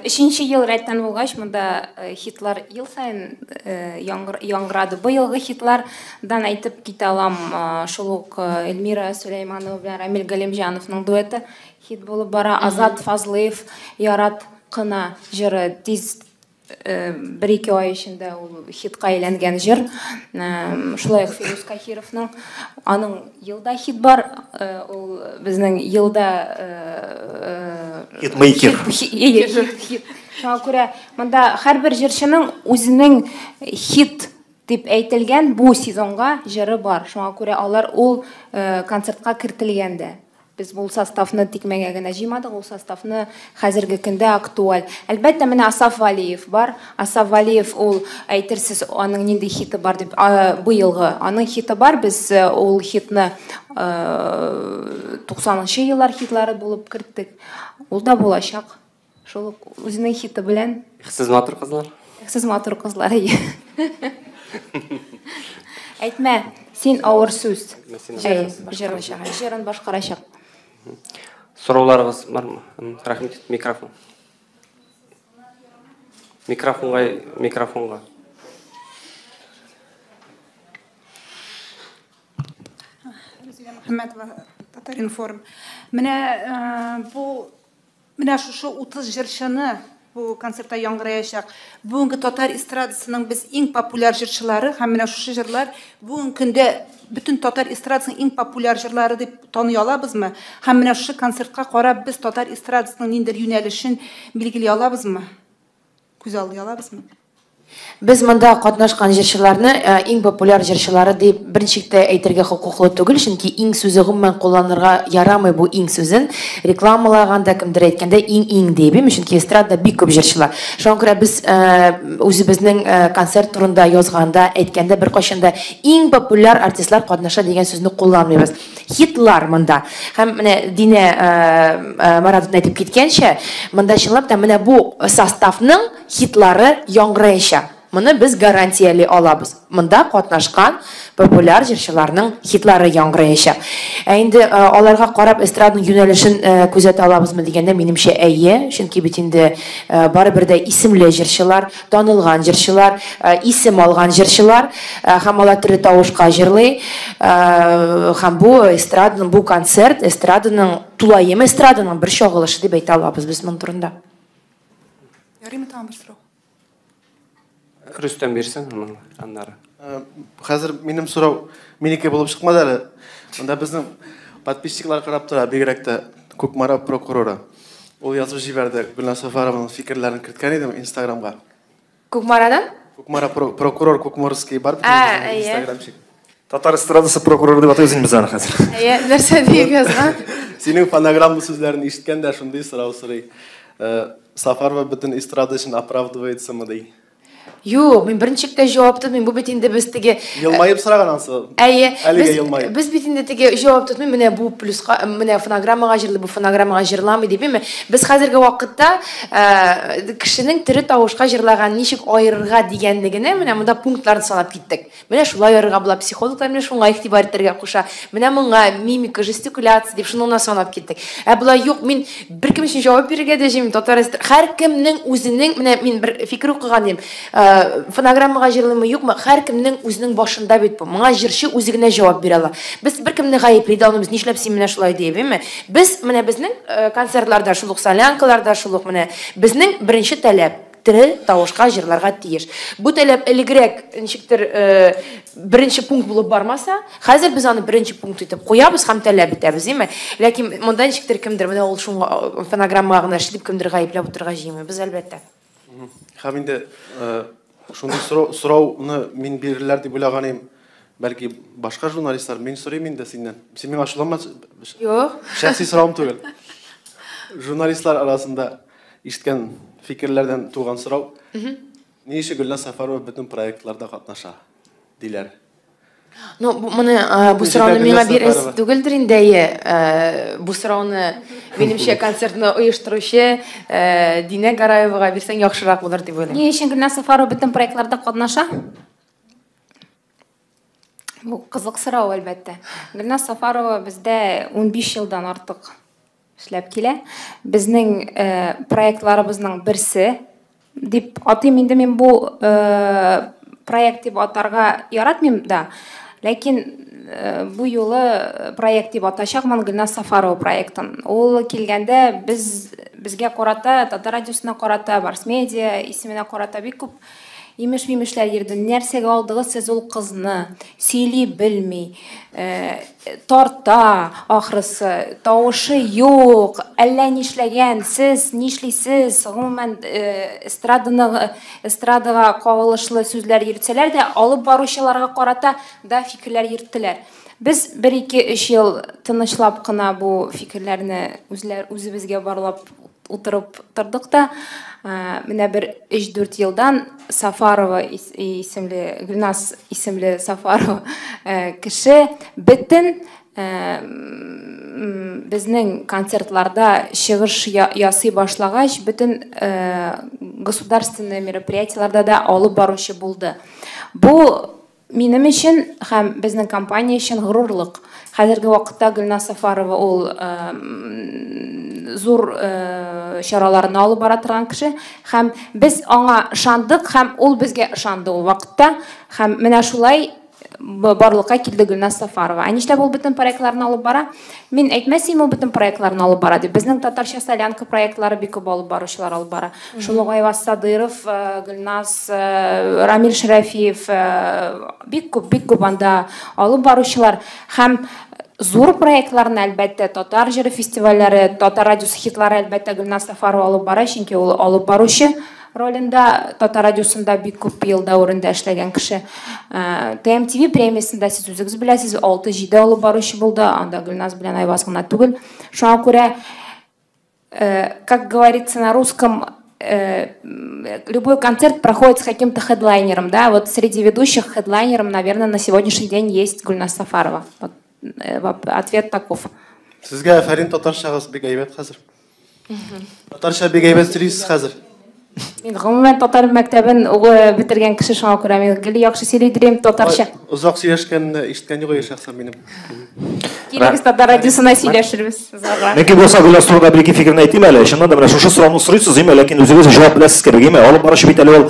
Өченче ел рәттән булгач, монда хитлар ел саен яңгырады. Быелгы хитлардан әйтеп китә алам, шул ук Эльмира Сөләйманова белән Рамил Галимҗановның дуэты хит булып бара. Азат Фазлыев «Ярат кына» җыры тиз бер-ике ай эчендә ул хитка әйләнгән җыр. Шулай ук Филүс Кахировның, аның елда хит бар, ул безнең елда хитмейкер. Хит. Шуңа күрә монда һәрбер җырчының үзенең хит дип әйтелгән бу сезонга җыры бар. Шуңа күрә алар ул концертка кертелгән дә. Без бу составны тикмәгә генә җыймадык, ул составны хәзерге көндә актуаль. Әлбәттә, менә Асаф Валиев бар. Асаф Валиев ул, әйтерсез, аның нинди хиты бар дип, быелгы аның хиты бар. Без ул хитны 90-нчы еллар хитлары булып керттек. Ул да булачак. Шул ук үзенең хиты белән. Сез матур кызлар. Сез матур кызлар. Әйтмә, син авыр сүз. Җырын башкарачак. Сорауларыгыз бармы? Рәхмәт, микрофон. Микрофонга, микрофонга. Рузилә Мөхәммәтова, Татар-информ. Менә бу, менә шушы 30 җырчыны бу концертта яңгыраячак. Бүгенге татар эстрадасының без иң популяр җырчылары һәм менә шушы җырлар бүгенге көндә бөтен татар эстрадасының иң популяр җырлары дип таный алабызмы? Һәм менә шушы концертка карап без татар эстрадасының ниндер юнәлешен билгели алабызмы? Күз аллый алабызмы? Без монда катнашкан җырчыларны иң популяр җырчылары дип берничек тә әйтергә хокуклы түгел, чөнки иң сүзе гомумән кулланырга ярамый бу иң сүзен. Рекламалаганда, кемдер әйткәндә иң-иң дип, чөнки эстрадада бик күп җырчылар. Шуңа күрә без үзебезнең концерт турында язганда, әйткәндә беркайчан да иң популяр артистлар катнаша дигән сүзне кулланмыйбыз. Хитлар монда. Һәм менә Динә Маратовна әйтеп киткәнчә, монда чынлап та менә бу составның хитлары яңгыраячак. Моны без гарантияли алабыз. Монда катнашкан популяр җырчыларның хитлары яңгыраячак. Ә инде аларга карап эстраданың юнәлешен күзәтә алабызмы дигәндә, минемчә, әйе, чөнки бит инде барыбер дә исемле җырчылар, танылган җырчылар, исем алган җырчылар һәм алар төрле тавышка җырлый. Һәм бу эстраданың, бу концерт эстраданың, тулаем эстраданың бер чагылышы дип әйтә алабыз без моның турында. Ярыймы тагын бер сорау? Рөстәм бирсен, аннары. Хәзер минем сорау минеке булып чыкмады әле. Монда безнең подписчиклар карап тора, бигрәк тә Кукмара прокуроры. Ул язып җибәрде, Гөлназ Сафарованың фикерләрен керткән идем Инстаграмга. Кукмарадан? Кукмара прокурор Кукморский бар бит Инстаграмчик. Татар эстрадасы прокуроры дип атыйбыз инде без аны хәзер. Әйе, нәрсә дип язган? Синең фонограмма сүзләрен ишеткән дә шундый сорау сорый. Сафарова бөтен эстрада өчен оправдывается-мы ди. Юк, мин берничек тә җавап тотмыйм. Бу бит инде без теге Елмаеп сораган ансы. Әйе, Әлегә елмаеп. Без бит инде теге җавап тотмыйм, менә бу плюска, менә фонограммага җырлый, бу фонограммага җырламый дип, әйме? Без хәзерге вакытта кешенең тере тавышка җырлаган ничек аерырга дигәнлегенә менә монда пунктларны санап киттек. Менә шулай аерырга була, психологлар менә шуңа игътибар итәргә куша. Менә моңа мимика, жестикуляция дип шуны гына санап киттек. Ә болай юк, мин беркем өчен җавап бирергә дә җыймыйм. Татар һәркемнең үзенең, менә мин бер фикер укыган идем. Фонограммага җырлыймы, юкмы, һәркемнең үзенең башында бит бу. Моңа җырчы үзе генә җавап бирә ала. Без беркемне гаепли дә алмыйбыз, нишләп син менә шулай диеп, әйме? Без менә безнең концертларда, шул ук солянкаларда, шул ук менә безнең беренче таләп тере тавышка җырларга тиеш. Бу таләп элегрәк ничектер беренче пункт булып бармаса, хәзер без аны беренче пункт итеп куябыз һәм таләп итәбез, әйме? Ләкин монда ничектер кемдер менә ул шуңа фонограммага гына эшли дип кемдер гаепләп утырырга җыймыйбыз, әлбәттә. Һәм инде шундый сорауны мин бирерләр дип уйлаган идем. Бәлки башка журналистлар, мин сорыйм инде синнән. Син миңа ачуланма. Юк. Шәхси соравым түгел. Журналистлар арасында ишеткән фикерләрдән туган сорау. Ни өчен Гөлназ Сафарова бөтен проектларда катнаша, диләр? Ну, моны, бу сорауны миңа бирәсе түгелдер инде, әйе. Бу сорауны минемчә концертны оештыручы Динә Гараевага бирсәң яхшырак булыр дип уйлыйм. Ни өчен Гөлназ Сафарова бөтен проектларда катнаша? Бу кызык сорау, әлбәттә. Гөлназ Сафарова бездә 15 елдан артык эшләп килә. Безнең проектларыбызның берсе дип атыйм инде мин бу проект дип атарга яратмыйм да. Ләкин бу юлы проект дип атачакмын Гөлназ Сафарова проектын. Ул килгәндә безгә карата, Татар радиосына карата, Барс Медиа исеменә карата бик күп имеш-мимешләр йөрде. Нәрсәгә алдыгыз сез ул кызны? Сөйли белми, тарта ахрысы, тавышы юк, әллә нишләгән, сез нишлисез? Гомумән, эстрадага кагылышлы сүзләр йөртсәләр дә, алып баручыларга карата да фикерләр йөрттеләр. Без 1-2-3 ел тынычлап кына бу фикерләрне үзебезгә барлап утырып тордык та, менә бер 3-4 елдан Сафарова исемле, Гөлназ исемле Сафарова кеше бөтен безнең концертларда чыгыш ясый башлагач, бөтен государственный мероприятиеларда да алып баручы булды. Бу минем өчен һәм безнең компания өчен горурлык. Хәзерге вакытта Гөлназ Сафарова ул зур чараларны алып бара торган кеше һәм без аңа ышандык һәм ул безгә ышанды ул вакытта һәм менә шулай барлыкка килде Гөлназ Сафарова. Ә нишләп ул бөтен проектларны алып бара? Мин әйтмәс идем, ул бөтен проектларны алып бара дип. Безнең татарча солянка проектлары бик күп алып баручылар алып бара. Шул ук Айваз Садыров, Гөлназ, Рамил Шәрәфиев, бик күп, бик күп анда алып баручылар һәм зур проектларны, әлбәттә, татар җыры фестивальләре, татар радиосы хитлары, әлбәттә, Гөлназ Сафарова алып бара, чөнки ул алып баручы. ролендә, Татар радиосында бик күп ел дәверендә эшләгән кеше. ТМТВ премиясендә сез үзегез беләсез, 6-7 алып баручы булды, анда Гөлназ белән Айваз гына түгел. Шуңа күрә, как говорится на русском, любой концерт проходит с каким-то хедлайнером, да, вот среди ведущих хедлайнером, наверное, на сегодняшний день есть Гульназ Сафарова. Вот, ответ таков. Сезгә афәрин, татарчагыз бик әйбәт хәзер. Татарча бик әйбәт сөйлисез хәзер. Мин гомумән татар мәктәбен бетергән кеше, шуңа күрә мин гел яхшы сөйли дим татарча. Озак сөйләшкәнне ишеткән юк шәхсән минем. Килегез Татар радиосына, сөйләшербез. Мөмкин булса, Гөлназ турында бер-ике фикерне әйтим әле. Чыннан да менә шушы сорауны сорыйсыз, име, ләкин үзегез җавап беләсез кебек, име. Алып баручы бит әле ул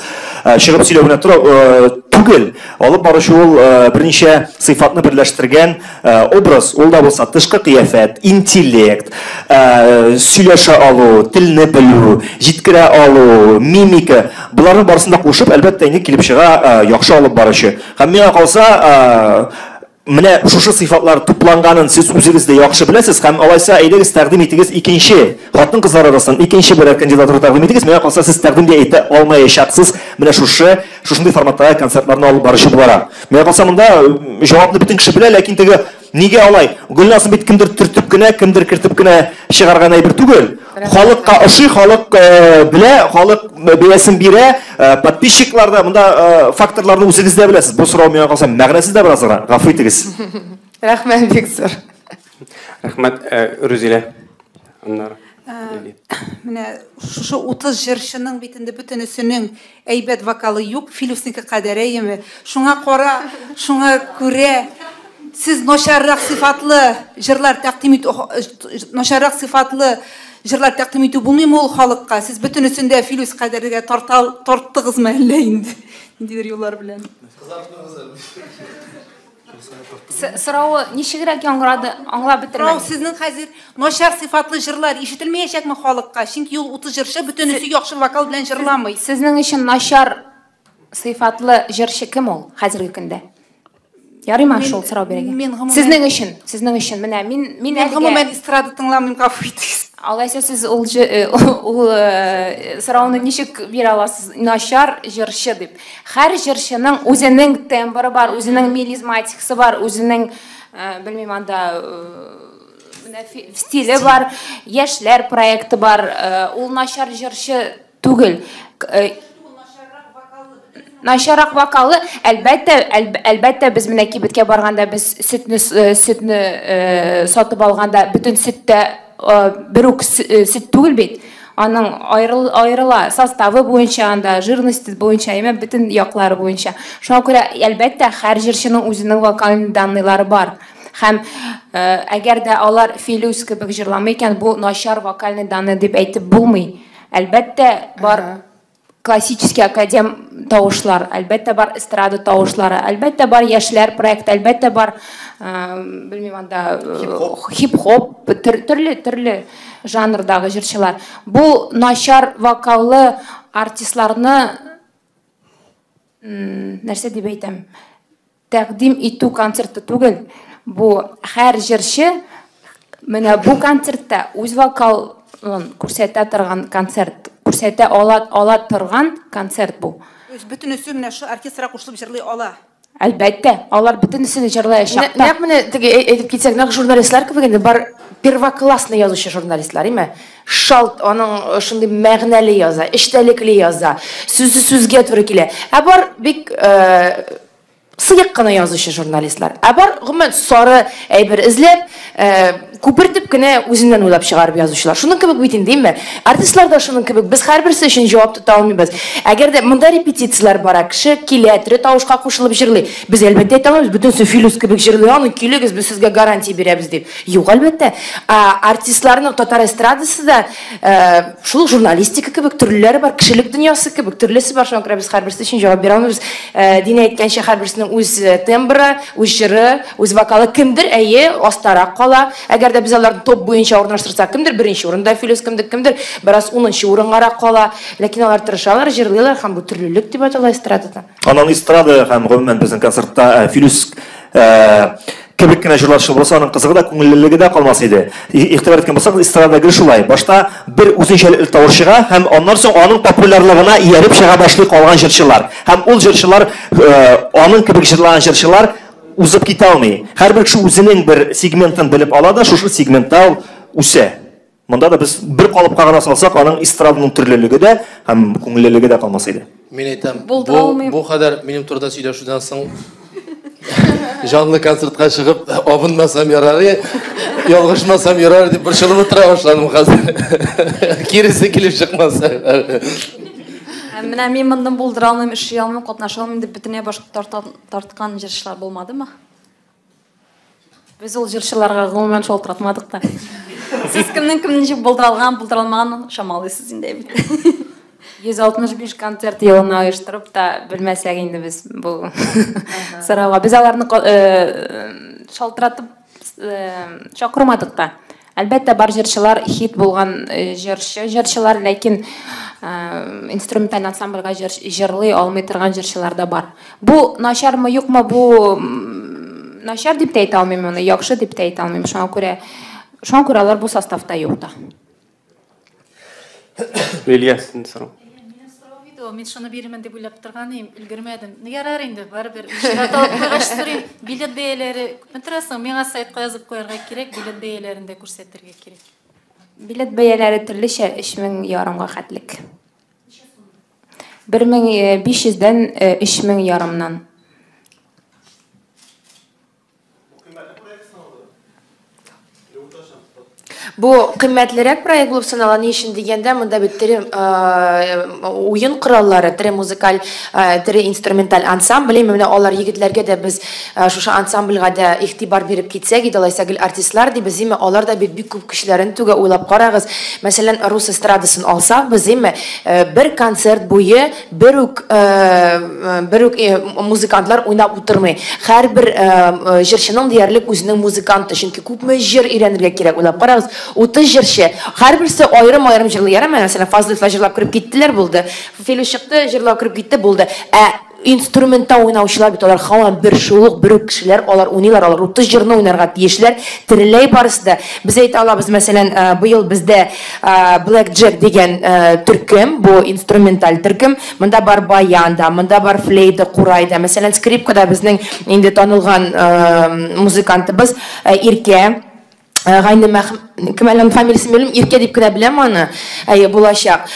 чыгып сөйләү генә тора түгел. Алып баручы ул берничә сыйфатны берләштергән образ, ул да булса тышкы кыяфәт, интеллект, сөйләшә алу, телне белү, җиткерә алу, мимика. Боларның барысын да кушып, әлбәттә, инде килеп чыга яхшы алып баручы. Һәм миңа калса, менә шушы сыйфатлар тупланганын сез үзегез дә яхшы беләсез, һәм алайса әйдәгез тәкъдим итегез икенче хатын-кызлар арасыннан икенче берәр кандидатура тәкъдим итегез. Миңа калса, сез тәкъдим дә әйтә алмаячаксыз менә шушы шушындый форматтагы концертларны алып баручы буларак. Миңа калса, монда җавапны бөтен кеше белә, ләкин теге нигә алай? Гөлназны бит кемдер төртеп кенә, кемдер кертеп кенә чыгарган әйбер түгел. Халыкка ошый, халык белә, халык бәясен бирә, подписчиклар да монда факторларны үзегез дә беләсез. Бу сорау миңа калса мәгънәсез дә бераз гына. Гафу итегез. Рәхмәт бик зур. Рәхмәт, Рүзилә. Аннары. Менә шушы 30 җырчының бит инде бөтенесенең әйбәт вокалы юк, Филүснеке кадәр, әйеме? Шуңа кара, шуңа күрә сез начаррак сыйфатлы җырлар тәкъдим итү, начаррак сыйфатлы җырлар тәкъдим итү булмыймы ул халыкка? Сез бөтенесен дә Филүс кадәргә тарттыгызмы әллә инде? Ниндидер юллар белән. Соравы ничегрәк яңгырады, аңлап бетермәдем. Сорау сезнең хәзер начар сыйфатлы җырлар ишетелмәячәкме халыкка? Чөнки ул 30 җырчы бөтенесе яхшы вокал белән җырламый. Сезнең өчен начар сыйфатлы җырчы кем ул хәзерге көндә? Ярыймы шул сорау бирергә? Сезнең өчен, сезнең өчен менә мин мин гомумән эстрада тыңламыйм, гафу итегез. Алайса сез ул ул сорауны ничек бирә аласыз? Начар җырчы дип. Һәр җырчының үзенең тембры бар, үзенең мелизматикасы бар, үзенең белмим анда менә стиле бар, яшьләр проекты бар. Ул начар җырчы түгел. Начаррак вокалы, әлбәттә, әлбәттә, без менә кибеткә барганда, без сөтне сөтне сатып алганда, бөтен сөттә бер үк сөт түгел бит. Аның аерыла составы буенча, анда жирности буенча, әмма бөтен яклары буенча. Шуңа күрә, әлбәттә, һәр җырчының үзенең вокальный данныйлары бар. Һәм әгәр дә алар Филүс кебек җырламый икән, бу начар вокальный данный дип әйтеп булмый. Әлбәттә, бар классический академ тавышлар, әлбәттә, бар эстрада тавышлары, әлбәттә, бар яшьләр проекты, әлбәттә, бар, белмим, анда хип-хоп, төрле-төрле жанрдагы җырчылар. Бу начар вокаллы артистларны, нәрсә дип әйтәм, тәкъдим итү концерты түгел. Бу һәр җырчы менә бу концертта үз вокалын күрсәтә торган концерт, күрсәтә ала торган концерт бу. Бөтенесе менә шу оркестрга кушылып җырлый ала. Әлбәттә, алар бөтенесе дә җырлаячак та. Нәкъ менә теге әйтеп китсәк, нәкъ журналистлар кебек инде бар первоклассный язучы журналистлар, име? Шалт аның шундый мәгънәле яза, эчтәлекле яза, сүзе сүзгә туры килә. Ә бар бик сыек кына язучы журналистлар. Ә бар гомумән сары әйбер эзләп, күпертеп кенә үзеннән уйлап чыгарып язучылар. Шуның кебек бит инде, димме? Артистлар да шуның кебек. Без һәрберсе өчен җавап тота алмыйбыз. Әгәр дә монда репетицияләр бара, кеше килә, тере тавышка кушылып җырлый. Без әлбәттә әйтә алмыйбыз, бөтенесе Филүс кебек җырлый, аны килегез, без сезгә гарантия бирәбез дип. Юк, әлбәттә. Артистларның татар эстрадасы да шул журналистика кебек төрлеләре бар, кешелек дөньясы кебек төрлесе бар. Шуңа күрә без һәрберсе өчен җавап бирә алмыйбыз. Динә әйткәнчә, һәрберсенең үз тембры, үз җыры, үз вокалы. Кемдер әйе, астарак кала. Әгәр дә без аларны топ буенча урнаштырсак, кемдер беренче урында Филүс, кемдер бераз 10нчы урынгарак кала. Ләкин алар тырышалар, җырлыйлар һәм бу төрлелек дип атала эстрадада. Аннан эстрада һәм гомумән безнең концертта Филүс кебек кенә җырлаучы булса, аның кызыгы да, күңеллелеге дә калмас иде. Игътибар иткән булсагыз, эстрада гел шулай. Башта бер үзенчәлекле тавыш чыга һәм аннан соң аның популярлыгына ияреп чыга башлый калган җырчылар. Һәм ул җырчылар, аның кебек җырлаган җырчылар узып китә алмый. Һәрбер кеше үзенең бер сегментын белеп ала да, шушы сегментта ул үсә. Монда да без бер калыпка гына салсак, аның эстраданың төрлелеге дә һәм күңеллелеге дә калмас иде. Мин әйтәм, бу кадәр минем турыда сөйләшүдән соң җанлы концертка чыгып абынмасам ярар, ялгышмасам ярар дип борчылып утыра башладым хәзер. Киресе килеп чыкмаса. Менә мин моннан булдыра алмыйм, эшли алмыйм, катнаша алмыйм дип бөтенләй баш тарткан җырчылар булмадымы? Без ул җырчыларга гомумән шалтыратмадык та. Сез кемнең кемне ничек булдыра алган, булдыра алмаганын чамалыйсыз инде бит. 165 концерт елына оештырып та белмәсәк инде без бу сорауга. Без аларны шалтыратып чакырмадык та. Әлбәттә, бар җырчылар хит булган җырчы, җырчылар, ләкин инструменталь ансамбльгә җырлый алмый торган җырчылар да бар. Бу начармы, юкмы, бу начар дип тә әйтә алмыйм моны, яхшы дип тә әйтә алмыйм. Шуңа күрә алар бу составта юк та. Лилия, син сорау. Мин шуны бирмен дип уйлап торган идем, өлгермәдем. Ярар инде, барыбер чират алып куйгач сорыйм. Билет бәяләре күпме тора соң? Миңа сайтка язып куярга кирәк, билет бәяләрен дә күрсәтергә кирәк. Билет бәяләре төрлечә 3500 га хәтлек. 1500-дән 3500-нан. Бу кыйммәтлерәк проект булып санала, ни өчен дигәндә, монда бит тере уен кораллары, тере музыкаль, тере инструменталь ансамбль, менә алар егетләргә дә без шушы ансамбльгә дә игътибар биреп китсәк иде, алайса гел артистлар дибез, име, алар да бит бик күп кешеләрен түгә, уйлап карагыз. Мәсәлән, рус эстрадасын алсак, без име, бер концерт буе бер үк музыкантлар уйнап утырмый. Һәрбер җырчының диярлек үзенең музыканты, чөнки күпме җыр өйрәнергә кирәк, уйлап карагыз. 30 җырчы, һәрберсе аерым-аерым җырлый. Ярар, мәсәлән, Фазлыевлар җырлап кереп киттеләр, булды. Филүс чыкты, җырлап кереп китте, булды. Ә инструментта уйнаучылар бит алар һаман бер шул ук, бер үк кешеләр, алар уйныйлар, алар 30 җырны уйнарга тиешләр, тереләй барысы да. Без әйтә алабыз, мәсәлән, быел бездә Black Jack дигән төркем, бу инструменталь төркем, монда бар баян да, монда бар флейта, курай да, мәсәлән, скрипкада безнең инде танылган музыкантыбыз Иркә Гайнемәх, кем әле аның фамилиясен белмим, Иркә дип кенә беләм аны, әйе, булачак.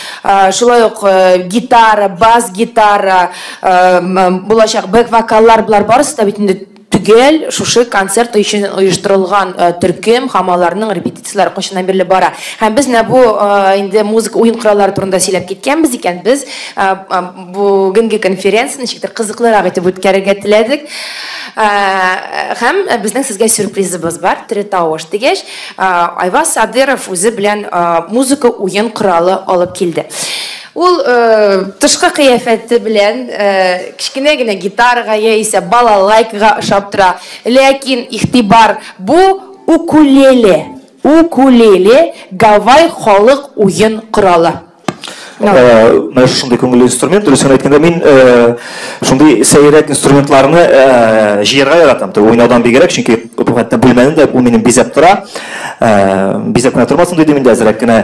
Шулай ук гитара, бас гитара, булачак бэк-вокаллар, болар барысы да бит инде төгәл шушы концерт өчен оештырылган төркем һәм аларның репетицияләре кайчаннан бирле бара. Һәм без менә бу инде музыка уен кораллары турында сөйләп киткәнбез икән, без бүгенге конференцияне ничектер кызыклырак итеп үткәрергә теләдек. Һәм безнең сезгә сюрпризыбыз бар, тере тавыш дигәч, Айваз Садыров үзе белән музыка уен коралы алып килде. Ул тышкы кыяфәте белән кечкенә генә гитарага яисә балалайкага ошап тора. Ләкин игътибар, бу укулеле. Укулеле Гавай халык уен коралы. Менә шундый күңелле инструмент, дөресен әйткәндә, мин шундый сәйрәк инструментларны җыярга яратам. Уйнаудан бигрәк, чөнки хәтта бүлмәне дә ул минем бизәп тора. Бизәп кенә тормасын дидем инде, әзрәк кенә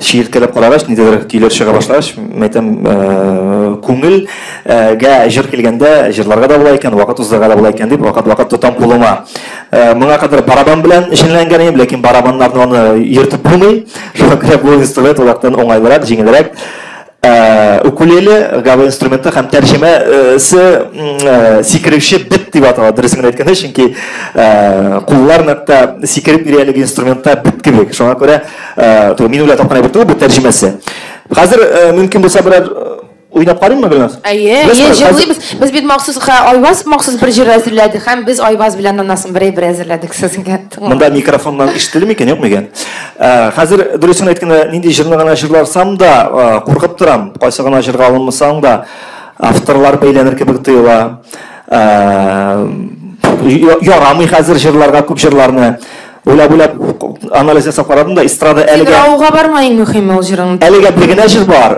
чиерткәләп карагач, ниндидер көйләр чыга башлагач, мин әйтәм, күңелгә җыр килгәндә җырларга да була икән, вакыт уздырырга да була икән дип, вакыт-вакыт тотам кулыма. Моңа кадәр барабан белән җенләнгән идем, ләкин барабаннарны аны йөртеп булмый. Шуңа күрә бу инструмент ул яктан уңайлырак, җиңелрәк. Укулеле гавай инструменты һәм тәрҗемәсе сикерүче бет дип атала, дөресен генә әйткәндә, чөнки куллар нык та сикереп йөри әлеге инструментта бет кебек. Шуңа күрә мин уйлап тапкан әйбер түгел бу тәрҗемәсе. Хәзер мөмкин булса берәр уйнап карыйммы, Гөлназ? Әйе, әйе, җырлыйбыз. Без бит махсус Айваз махсус бер җыр әзерләде һәм без Айваз белән анасын бер әйбер әзерләдек сезгә. Монда микрофоннан ишетелми икән, юкмы икән? Хәзер дөресен әйткәндә, нинди җырны гына җырларсам да, куркып торам. Кайсы гына җырга алынмасаң да, авторлар бәйләнер кебек тоела. Ярамый хәзер җырларга күп җырларны. Уйлап-уйлап анализ ясап карадым да, эстрада әлегә Тиграуга барма иң мөһиме ул җырың. Әлегә бер генә җыр бар.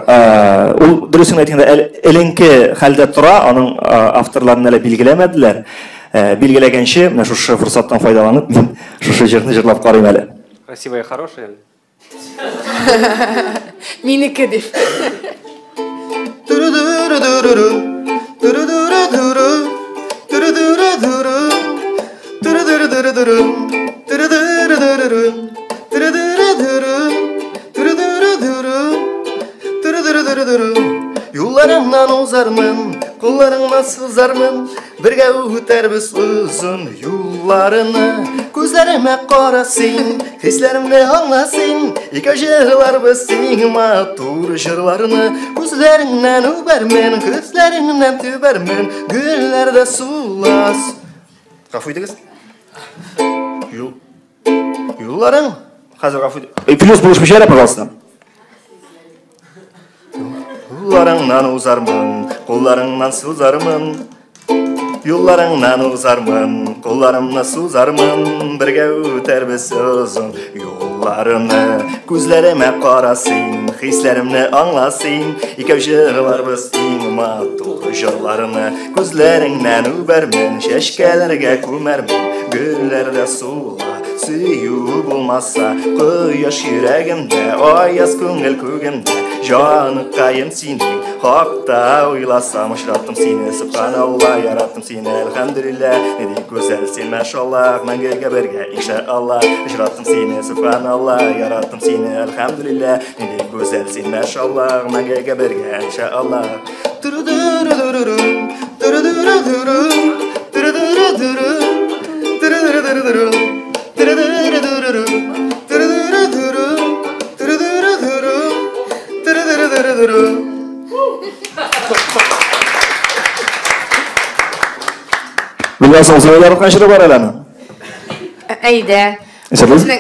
Ул дөресен әйткәндә, эленке хәлдә тора, аның авторларын әле билгеләмәделәр. Билгеләгәнче, менә шушы форсаттан файдаланып, мин шушы җырны җырлап карыйм әле. Красивая, хорошая. Минеке дип. Юлларыңнан узармын, кулларыңнан сузармын, бергә үтәрбез озын юлларны. Күзләремә кара син, хисләремне аңла син, икәү җырларбыз син матур җырларны. Күзләреңнән үбәрмен, күзләреңнән төбәрмен, гөлләрдә сулас. Гафу итегез. Юлларың, хәзер гафу ит. Плюс булышмыйча әле, пожалуйста. Юлларыңнан узармын, кулларыңнан сузармын. Юлларыңнан узармын, кулларымны сузармын, бергә үтәрбез озын юлларны. Күзләремә кара син, хисләремне аңла син, икәү җырларбыз иң матур җырларны. Күзләреңнән үбәрмен, чәчкәләргә күмәрмен, гөлләрдә сула. Сөю булмаса, кояш йөрәгемдә, аяз күңел күгемдә, җаныкаем синең хакта уйласам, очраттым сине, субханалла, яраттым сине, әлхәмдүлилләһ, нинди гүзәл син, машаллаһ, мәңгегә бергә, иншалла, очраттым сине, субханалла, яраттым сине, әлхәмдүлилләһ, нинди гүзәл син, машаллаһ, мәңгегә бергә, иншалла. Туру-дуру-дуру-ру, туру-дуру-дуру, туру-дуру-дуру, туру-дуру-дуру-дуру. Беләсең, үзеңә яраткан җыры бар әле аның. Әйдә.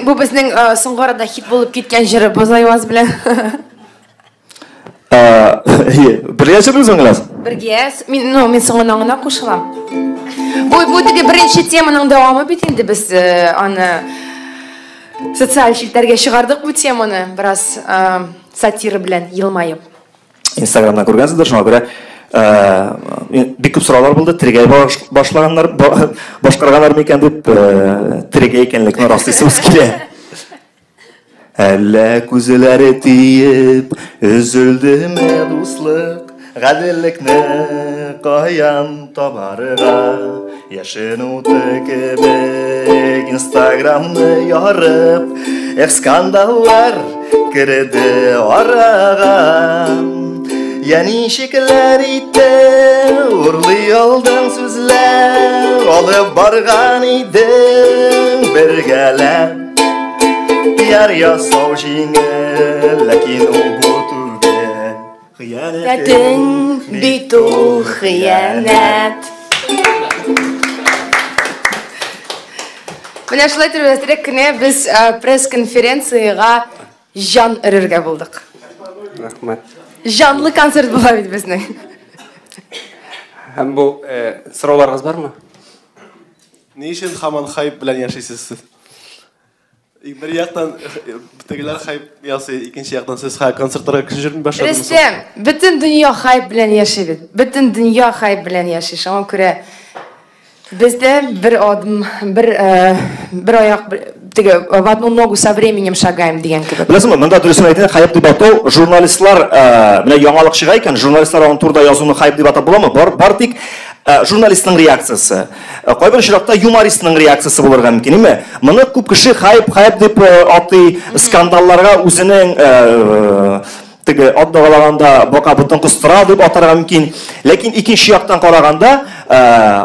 Бу безнең соңгы арада хит булып киткән җырыбыз Айваз белән. Бергә җырлыйсың, Гөлназ? Бергә. Мин, ну, мин соңыннан гына кушылам. Бу теге беренче теманың дәвамы бит инде, без аны социаль челтәргә чыгардык бу теманы, бераз сатира белән елмаеп. Инстаграмнан күргәнсездер, шуңа күрә бик күп сораулар булды, терегә башлаганнар, башкарганнар микән дип, терегә икәнлекне раслыйсыбыз килә. Әллә күзләре тиеп өзелдеме дуслык, гаделлекне каян табарга? Яшен уты кебек Инстаграмны ярып, эх, скандаллар керде арага. Я ничекләр итте, урлый алдың сүзләр, алып барган идең бергәләп. Пиар ясау җиңел, ләкин ул бу түгел. Хыянәтең бит ул хыянәт. Менә шулай итеп әзрәк кенә без пресс-конференциягә җан өрергә булдык. Рәхмәт. Җанлы концерт була бит безнең. Һәм бу сорауларыгыз бармы? Ни өчен һаман хайп белән яшисез сез? Бер яктан тегеләр хайп ясый, икенче яктан сез концертларга кеше йөрми башладыгыз. Рөстәм, бөтен дөнья хайп белән яши бит. Бөтен дөнья хайп белән яши. Шуңа күрә бездә бер адым, бер аяк теге в одну ногу со временем шагаем дигән кебек. Беләсеңме, монда дөресен әйтәм, хайп дип атау, журналистлар, менә яңалык чыга икән, журналистлар аның турында язуны хайп дип атап буламы? Бар тик журналистның реакциясе. Кайбер очракта юмористның реакциясе булырга мөмкин, әйме? Моны күп кеше хайп, хайп дип атый, скандалларга үзенең теге ат дагалаганда бака ботын кыстыра дип атарга мөмкин. Ләкин икенче яктан караганда,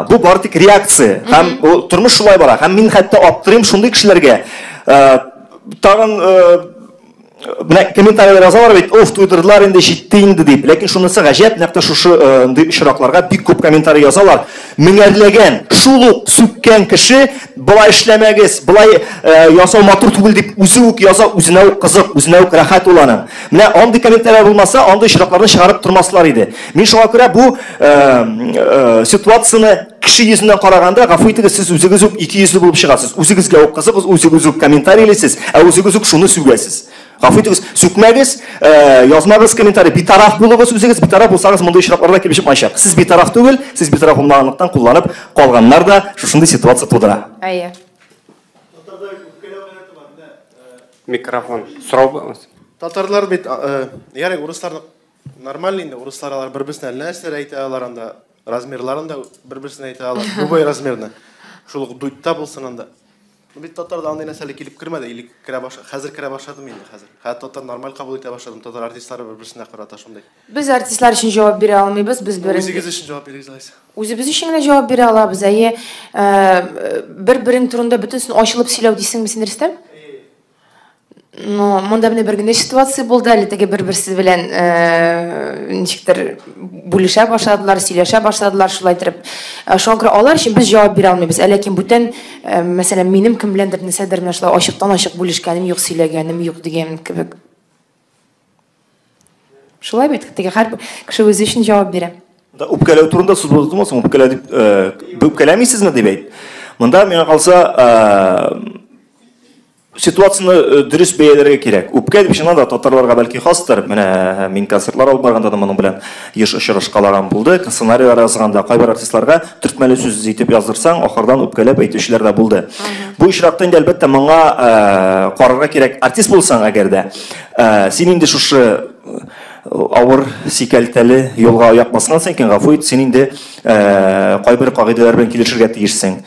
бу бары тик реакция. Һәм тормыш шулай бара. Һәм мин хәтта аптырыйм шундый кешеләргә. Тагын менә комментарийлар язалар бит, оф, туйдырдылар инде, җитте инде дип. Ләкин шунысы гаҗәп, нәкъ тә шушы очракларга бик күп комментарий язалар. Меңәрләгән, шул ук сүккән кеше, болай эшләмәгез, болай ясау матур түгел дип үзе үк яза, үзенә үк кызык, үзенә үк рәхәт ул аның. Менә андый комментарийлар булмаса, андый очракларны чыгарып тормаслар иде. Мин шуңа күрә бу ситуацияне кеше йөзеннән караганда, гафу итегез, сез үзегез үк ике йөзле булып чыгасыз. Үзегезгә үк кызыгыз, үзегез үк комментарийлисез, ә үзегез үк шуны сүгәсез. Гафу итегез, сүкмәгез, язмагыз комментарий, битараф булыгыз үзегез, битараф булсагыз, мондый очракларда килеп чыкмаячак. Сез битараф түгел, сез битараф булмаганлыктан кулланып калганнар да шушындый ситуация тудыра. Әйе. Микрофон. Сорау. Татарлар бит, ярый, урысларны нормально инде, урыслар алар бер-берсенә нәрсәләр әйтә алар анда, размерларын да бер-берсенә әйтә алар, любой размерны. Шул ук Дудьта булсын анда. Ну бит татарда андый нәрсә әле килеп кермәде, или керә баш, хәзер керә башладым инде хәзер. Хәзер татар нормаль кабул итә башладым, татар артистлары бер-берсенә карата шундый. Без артистлар өчен җавап бирә алмыйбыз, без бер Үзегез өчен җавап бирегез алайса. Үзебез өчен генә җавап бирә алабыз, әйе. Бер-берең турында бөтенесен ачылып сөйләү дисеңме син, Рөстәм? Ну, монда менә бер генә ситуация булды, әле теге бер-берсе белән ничектер бүлешә башладылар, сөйләшә башладылар, шулай итеп. Шуңа күрә алар өчен без җавап бирә алмыйбыз. Ә ләкин бүтән, мәсәлән, минем кем беләндер нәрсәдер менә шулай ачыктан-ачык бүлешкәнем юк, сөйләгәнем юк дигән кебек. Шулай бит, теге һәр кеше үзе өчен җавап бирә. Да, үпкәләү турында сүз булды соң, үпкәләү дип, үпкәләмисезме дип әйт. Монда миңа калса, ситуацияне дөрес бәяләргә кирәк. Үпкә дип чыннан да татарларга бәлки хастыр. Менә мин концертлар алып барганда да моның белән еш очрашкалаган булды. Сценарийлар язганда кайбер артистларга төртмәле сүз итеп яздырсаң, ахырдан үпкәләп әйтүчеләр дә булды. Бу очракта инде әлбәттә моңа карарга кирәк. Артист булсаң әгәр дә, син инде шушы авыр сикәлтәле юлга аяк баскансың икән, гафу ит, син инде кайбер кагыйдәләр белән килешергә тиешсең.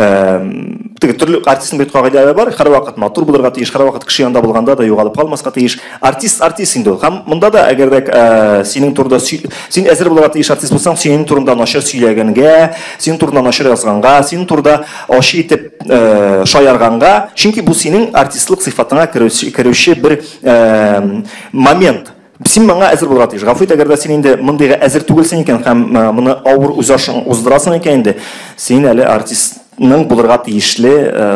Теге төрле артистның бит кагыйдәләре бар, һәрвакыт матур булырга тиеш, һәрвакыт кеше янында булганда да югалып калмаска тиеш. Артист артист инде ул. Һәм монда да әгәр дә синең турында син әзер булырга тиеш артист булсаң, синең турында начар сөйләгәнгә, синең турында начар язганга, синең турында ачы итеп шаярганга, чөнки бу синең артистлык сыйфатыңа керүче бер момент. Син моңа әзер булырга тиеш. Гафу ит, әгәр дә син инде мондыйга әзер түгелсең икән һәм моны авыр үз ашың уздырасың икән инде, син әле артистның булырга тиешле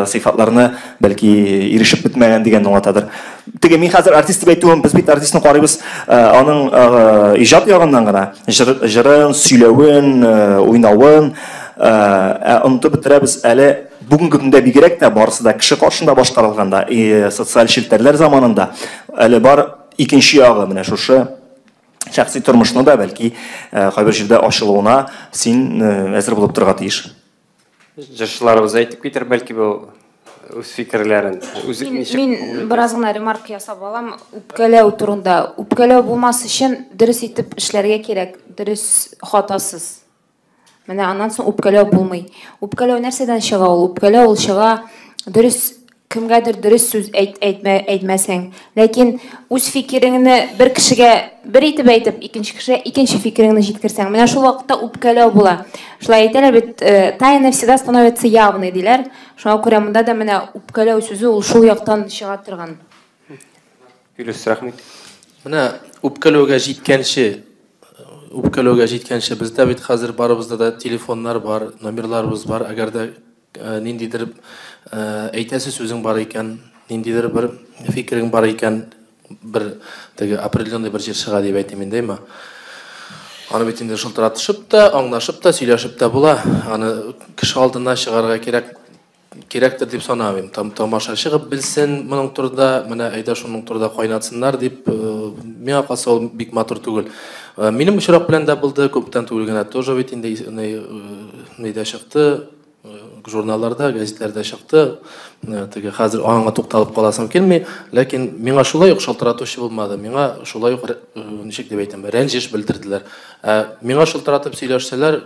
сыйфатларны бәлки ирешеп бетмәгән дигәнне аңлатадыр. Теге мин хәзер артист дип әйтүем, без бит артистны карыйбыз аның иҗат ягыннан гына, җырын, сөйләвен, уйнавын, ә онытып бетерәбез әле бүгенге көндә бигрәк тә барысы да кеше каршында башкарылганда, социаль челтәрләр заманында әле бар икенче ягы, менә шушы шәхси тормышны да бәлки кайбер җирдә ачылуына син әзер булып торырга тиеш. Җырчыларыбыз әйтеп китер, бәлки бу үз фикерләрен. Мин бераз гына ремарка ясап алам үпкәләү турында. Үпкәләү булмас өчен дөрес итеп эшләргә кирәк, дөрес, хатасыз. Менә аннан соң үпкәләү булмый. Үпкәләү нәрсәдән чыга ул? Үпкәләү ул чыга дөрес кемгәдер дөрес сүз әйтмәсәң. Ләкин үз фикереңне бер кешегә бер итеп әйтеп, икенче кешегә икенче фикереңне җиткерсәң, менә шул вакытта үпкәләү була. Шулай әйтәләр бит, тайна всегда становится явной диләр. Шуңа күрә монда да менә үпкәләү сүзе ул шул яктан чыга торган. Филүс, рәхмәт. Менә үпкәләүгә җиткәнче бездә бит хәзер барыбызда да телефоннар бар, номерларыбыз бар. Әгәр дә ниндидер әйтәсе сүзең бар икән, ниндидер бер фикерең бар икән, бер теге определенный бер җырчыга дип әйтим инде, әйме? Аны бит инде шылтыратышып та, аңлашып та, сөйләшеп тә була. Аны кеше алдына чыгарга кирәктер дип санамыйм. Тамаша чыгып белсен моның турында, менә әйдә шуның турында кайнатсыннар дип, миңа калса ул бик матур түгел. Минем очрак белән дә булды, күптән түгел генә тоже бит инде нидә чыкты, журналларда, газетләрдә чыкты. Теге хәзер аңа тукталып каласым килми, ләкин миңа шулай ук шалтыратучы булмады. Миңа шулай ук, ничек дип әйтәм, рәнҗеш белдерделәр. Миңа шалтыратып сөйләшсәләр,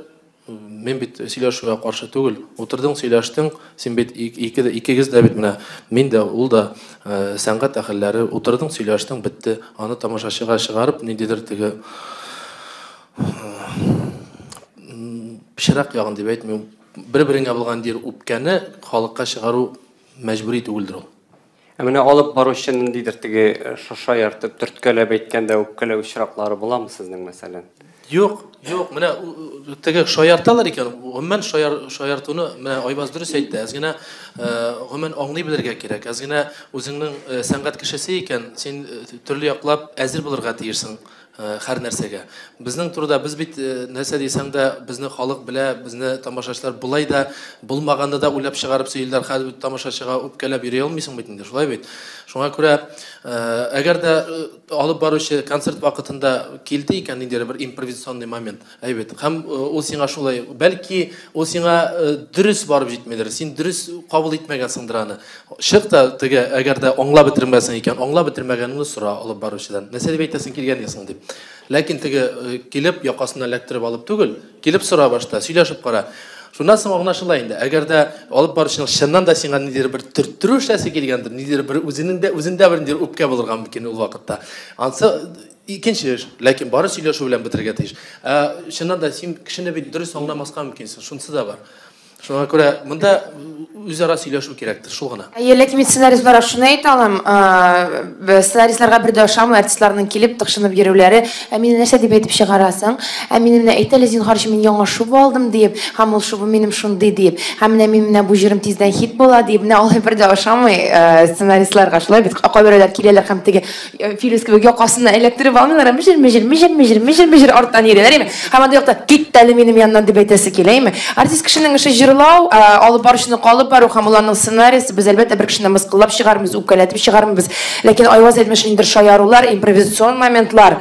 мин бит сөйләшүгә каршы түгел. Утырдың, сөйләштең, син бит икегез дә бит менә, мин дә, ул да сәнгать әһелләре, утырдың, сөйләштең, бетте. Аны тамашачыга чыгарып, ниндидер теге пычрак ягын дип әйтмим. Бер-береңә булган дир үпкәне халыкка чыгару мәҗбүри түгелдер ул. Ә менә алып баручы ниндидер теге шаяртып, төрткәләп әйткәндә үпкәләү очраклары буламы сезнең, мәсәлән? Юк, юк, менә теге шаярталар икән, гомумән шаяртуны менә Айбаз дөрес әйтте, әз генә гомумән аңлый белергә кирәк, әз генә үзеңнең сәнгать кешесе икән, син төрле яклап әзер булырга тиешсең. һәр нәрсәгә. Безнең турыда без бит нәрсә дисәң дә, безне халык белә, безне тамашачылар болай да булмаганны да уйлап чыгарып сөйлиләр. Хәзер бит тамашачыга үпкәләп йөри алмыйсың бит инде, шулай бит. Шуңа күрә, әгәр дә алып баручы концерт вакытында килде икән ниндидер бер импровизационный момент, әйбәт. Һәм ул сиңа шулай, бәлки ул сиңа дөрес барып җитмидер, син дөрес кабул итмәгәнсеңдер аны. Чык та теге, әгәр дә аңлап бетермәсең икән, аңлап бетермәгәнеңне сора алып баручыдан. Нәрсә дип әйтәсең килгән соң дип. Ләкин теге килеп якасыннан эләктереп алып түгел, килеп сора башта, сөйләшеп кара. Шуннан соң аңлашыла инде. Әгәр дә алып баручының чыннан да сиңа ниндидер бер төрттерү эшләсе килгәндер, ниндидер бер үзенең дә үзендә бер ниндидер үпкә булырга мөмкин ул вакытта. Ансы икенче эш, ләкин бары сөйләшү белән бетерергә тиеш. Чыннан да син кешене бит дөрес аңламаска мөмкинсең, шунысы да бар. Шуңа күрә монда үзара сөйләшү кирәктер, шул гына. Әйе, ләкин мин сценаристларга шуны әйтә алам, сценаристларга бер дә ошамый артистларның килеп тыкшынып йөрүләре. Ә мине нәрсә дип әйтеп чыгарасың? Ә мине менә әйт әле, зинһар өчен мин яңа шуба алдым диеп, һәм ул шуба минем шундый диеп, һәм менә мин менә бу җырым тиздән хит була диеп, менә алай бер дә ошамый сценаристларга. Шулай бит, кайберәүләр киләләр һәм теге Филүс кебек якасыннан эләктереп алмыйлар, мөҗер, мөҗер, мөҗер, мөҗер, мөҗер, мөҗер арттан йөриләр, әйме? Һәм андый якта кит әле минем яннан дип әйтәсе килә, әйме? Артист кешенең эше җырлау, алып баручыны калып бару һәм уларның сценарийсы. Без әлбәттә бер кешене мыскыллап чыгармыйбыз, үпкәләтеп чыгармыйбыз. Ләкин Айваз әйтмешли инде шаярулар, импровизацион моментлар,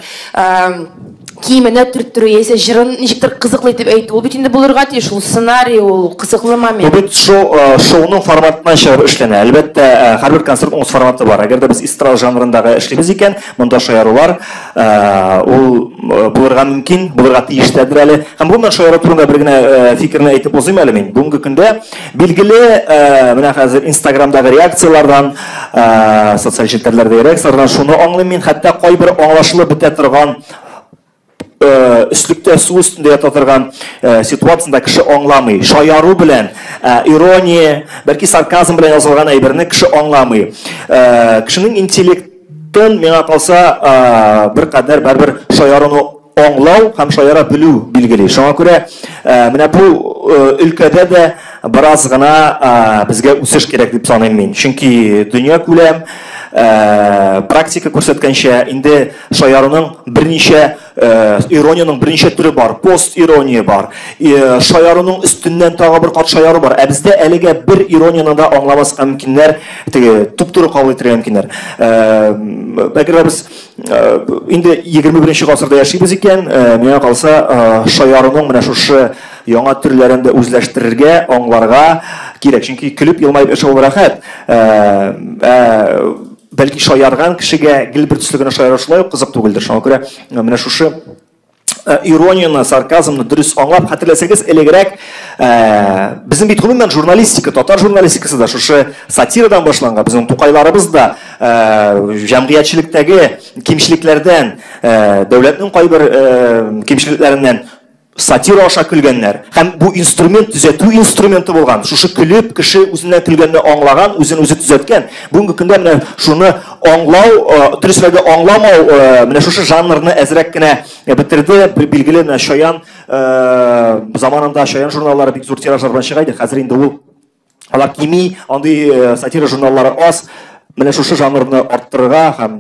киеменә төрттерү яисә җырын ничектер кызыклы итеп әйтү, ул бит инде булырга тиеш, ул сценарий, ул кызыклы момент. Бу бит шоуның форматыннан чыгып эшләнә. Әлбәттә, һәрбер концертның үз форматы бар. Әгәр дә без эстрада жанрындагы эшлибез икән, монда шаярулар ул булырга мөмкин, булырга тиеш тәдер әле. Һәм гомумән шаяру турында бер генә фикерне әйтеп узыйм әле мин. Бүгенге көндә билгеле, менә хәзер Инстаграмдагы реакцияләрдән, социаль челтәрләрдәге реакцияләрдән шуны аңлыйм мин, хәтта кайбер аңлашылып бетә торган өслектә су өстендә ята торган ситуацияда кеше аңламый. Шаяру белән, ирония, бәлки сарказм белән язылган әйберне кеше аңламый. Кешенең интеллектын, миңа калса, бер кадәр барыбер шаяруны аңлау һәм шаяра белү билгели. Шуңа күрә менә бу өлкәдә дә бераз гына безгә үсеш кирәк дип саныйм мин. Чөнки дөнья күләм практика күрсәткәнчә, инде шаяруның берничә, ирониянең берничә төре бар, пост-ирония бар, шаяруның өстеннән тагы бер кат шаяру бар. Ә бездә әлегә бер иронияны да аңламаска мөмкиннәр, теге туп-туры кабул итәргә мөмкиннәр. Әгәр без инде 21 гасырда яшибез икән, миңа калса, шаяруның менә шушы яңа төрләрен дә үзләштерергә, аңларга кирәк. Чөнки көлеп елмаеп яшәү рәхәт. Бәлки шаярган кешегә гел бер төсле генә шаяру шулай ук кызык түгелдер. Шуңа күрә менә шушы иронияны, сарказмны дөрес аңлап, хәтерләсәгез, элегрәк безнең бит гомумән журналистика, татар журналистикасы да шушы сатирадан башланган. Безнең Тукайларыбыз да җәмгыятьчелектәге кимчелекләрдән, дәүләтнең кайбер кимчелекләреннән сатира аша көлгәннәр. Һәм бу инструмент төзәтү инструменты булган. Шушы көлеп, кеше үзеннән көлгәнне аңлаган, үзен үзе төзәткән. Бүгенге көндә менә шуны аңлау, дөресрәге аңламау, менә шушы жанрны әзрәк кенә бетерде. Билгеле, менә Чаян заманында Чаян журналлары бик зур тиражлар белән чыга иде. Хәзер инде ул алар кими, андый сатира журналлары аз. Менә шушы жанрны арттырырга һәм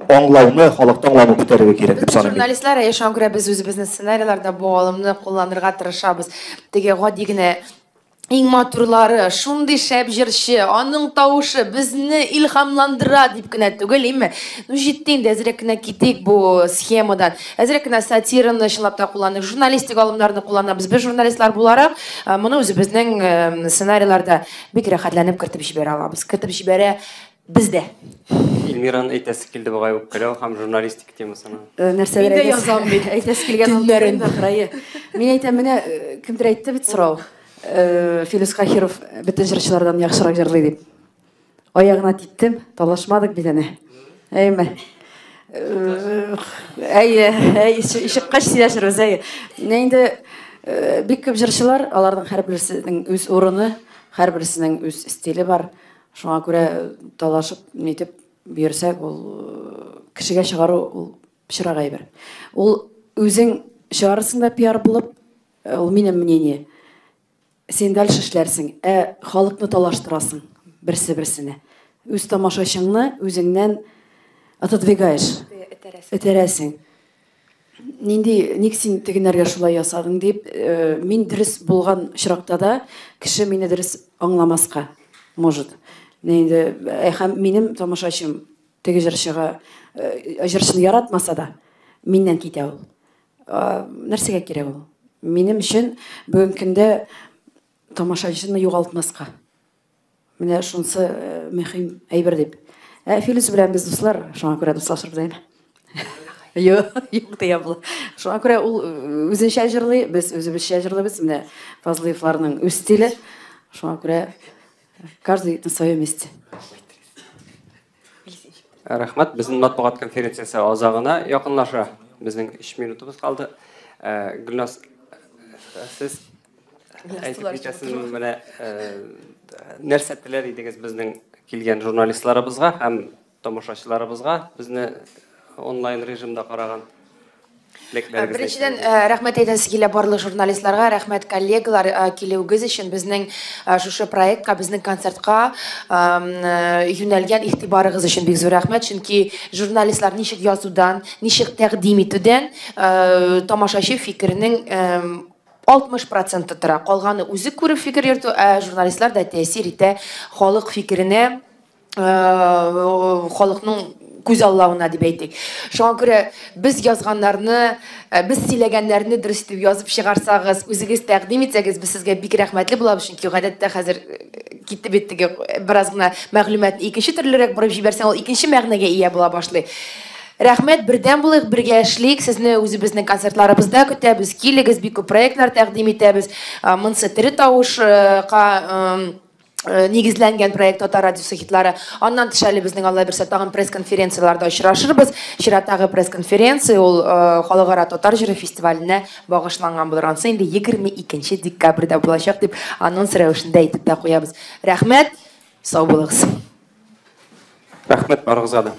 аңлауны, халыкта аңлауны күтәрергә кирәк дип саныйм. Журналистлар, әйе, шуңа күрә без үзебезнең сценарийларда бу алымны кулланырга тырышабыз. Теге гади генә иң матурлары, шундый шәп җырчы, аның тавышы безне илһамландыра дип кенә түгел, име? Ну, җитте инде, әзрәк кенә китик бу схемадан. Әзрәк кенә сатираны чынлап та кулланыйк, журналистик алымнарны кулланабыз. Без журналистлар буларак, моны үзебезнең сценарийларда бик рәхәтләнеп кертеп җибәрә алабыз. Кертеп җибәрә бездә. Эльмираны әйтәсе килде бугай үпкәләү һәм журналистика темасына. Нәрсәләр Мин дә язам бит. Әйтәсе килгән Төннәрен. Ахрайы. Мин әйтәм, менә кемдер әйтте бит сорау. Филүс Каһиров бөтен җырчылардан яхшырак җырлый дип. Аягына типтем, талашмадык бит әнә. Әйме? Әйе, әйе, чыккач сөйләшербез, әйе. Менә инде бик күп җырчылар, аларның һәрберсенең үз урыны, һәрберсенең үз стиле бар. Шуңа күрә талашып, нитеп йөрсәк, ул кешегә чыгару ул пычрак әйбер. Ул үзең чыгарырсың да пиар булып, ул минем мнение. Син дальше эшләрсең, ә халыкны талаштырасың берсе-берсенә. Үз тамашачыңны үзеңнән отодвигаешь. Этәрәсең. Этәрәсең. Нинди, ник син тегенәргә шулай ясадың дип, мин дөрес булган очракта да кеше мине дөрес аңламаска может. Менә инде һәм минем тамашачым теге җырчыга җырчыны яратмаса да, миннән китә ул. Нәрсәгә кирәк ул? Минем өчен бүгенге көндә тамашачыны югалтмаска. Менә шунысы мөһим әйбер дип. Ә Филүс белән без дуслар, шуңа күрә дуслашырбыз әйме. Юк, юк дия була. Шуңа күрә ул үзенчә җырлый, без үзебезчә җырлыйбыз. Менә Фазлыевларның үз стиле. Шуңа күрә каждый на своем месте. Рәхмәт. Безнең матбугат конференциясе азагына якынлаша. Безнең 3 минутыбыз калды. Гөлназ, сез әйтеп китәсезме, менә нәрсә теләр идегез безнең килгән журналистларыбызга һәм тамашачыларыбызга, безне онлайн режимда караган? Беренчедән, рәхмәт әйтәсе килә барлык журналистларга, рәхмәт, коллегалар, килүегез өчен, безнең шушы проектка, безнең концертка юнәлгән игътибарыгыз өчен бик зур рәхмәт, чөнки журналистлар ничек язудан, ничек тәкъдим итүдән тамашачы фикеренең 60 проценты тора. Калганы үзе күреп фикер йөртү, ә журналистлар да тәэсир итә халык фикеренә, халыкның күзаллавына дип әйтик. Шуңа күрә без язганнарны, без сөйләгәннәрне дөрес итеп язып чыгарсагыз, үзегез тәкъдим итсәгез, без сезгә бик рәхмәтле булабыз, чөнки гадәттә хәзер китте бит теге бераз гына мәгълүматны икенче төрлерәк борып җибәрсәң, ул икенче мәгънәгә ия була башлый. Рәхмәт, бердәм булыйк, бергә эшлик. Сезне үзебезнең концертларыбызда көтәбез. Килегез, бик күп проектлар тәкъдим итәбез. Монысы тере тавышка нигезләнгән проект Татар радиосы хитлары. Аннан тыш әле безнең, Алла бирсә, тагын пресс-конференцияләрдә очрашырбыз. Чираттагы пресс-конференция ул Халыкара татар җыры фестиваленә багышланган булыр. Анысы инде 22 декабрьдә булачак дип анонс рәвешендә әйтеп тә куябыз. Рәхмәт, сау булыгыз. Рәхмәт барыгызга да.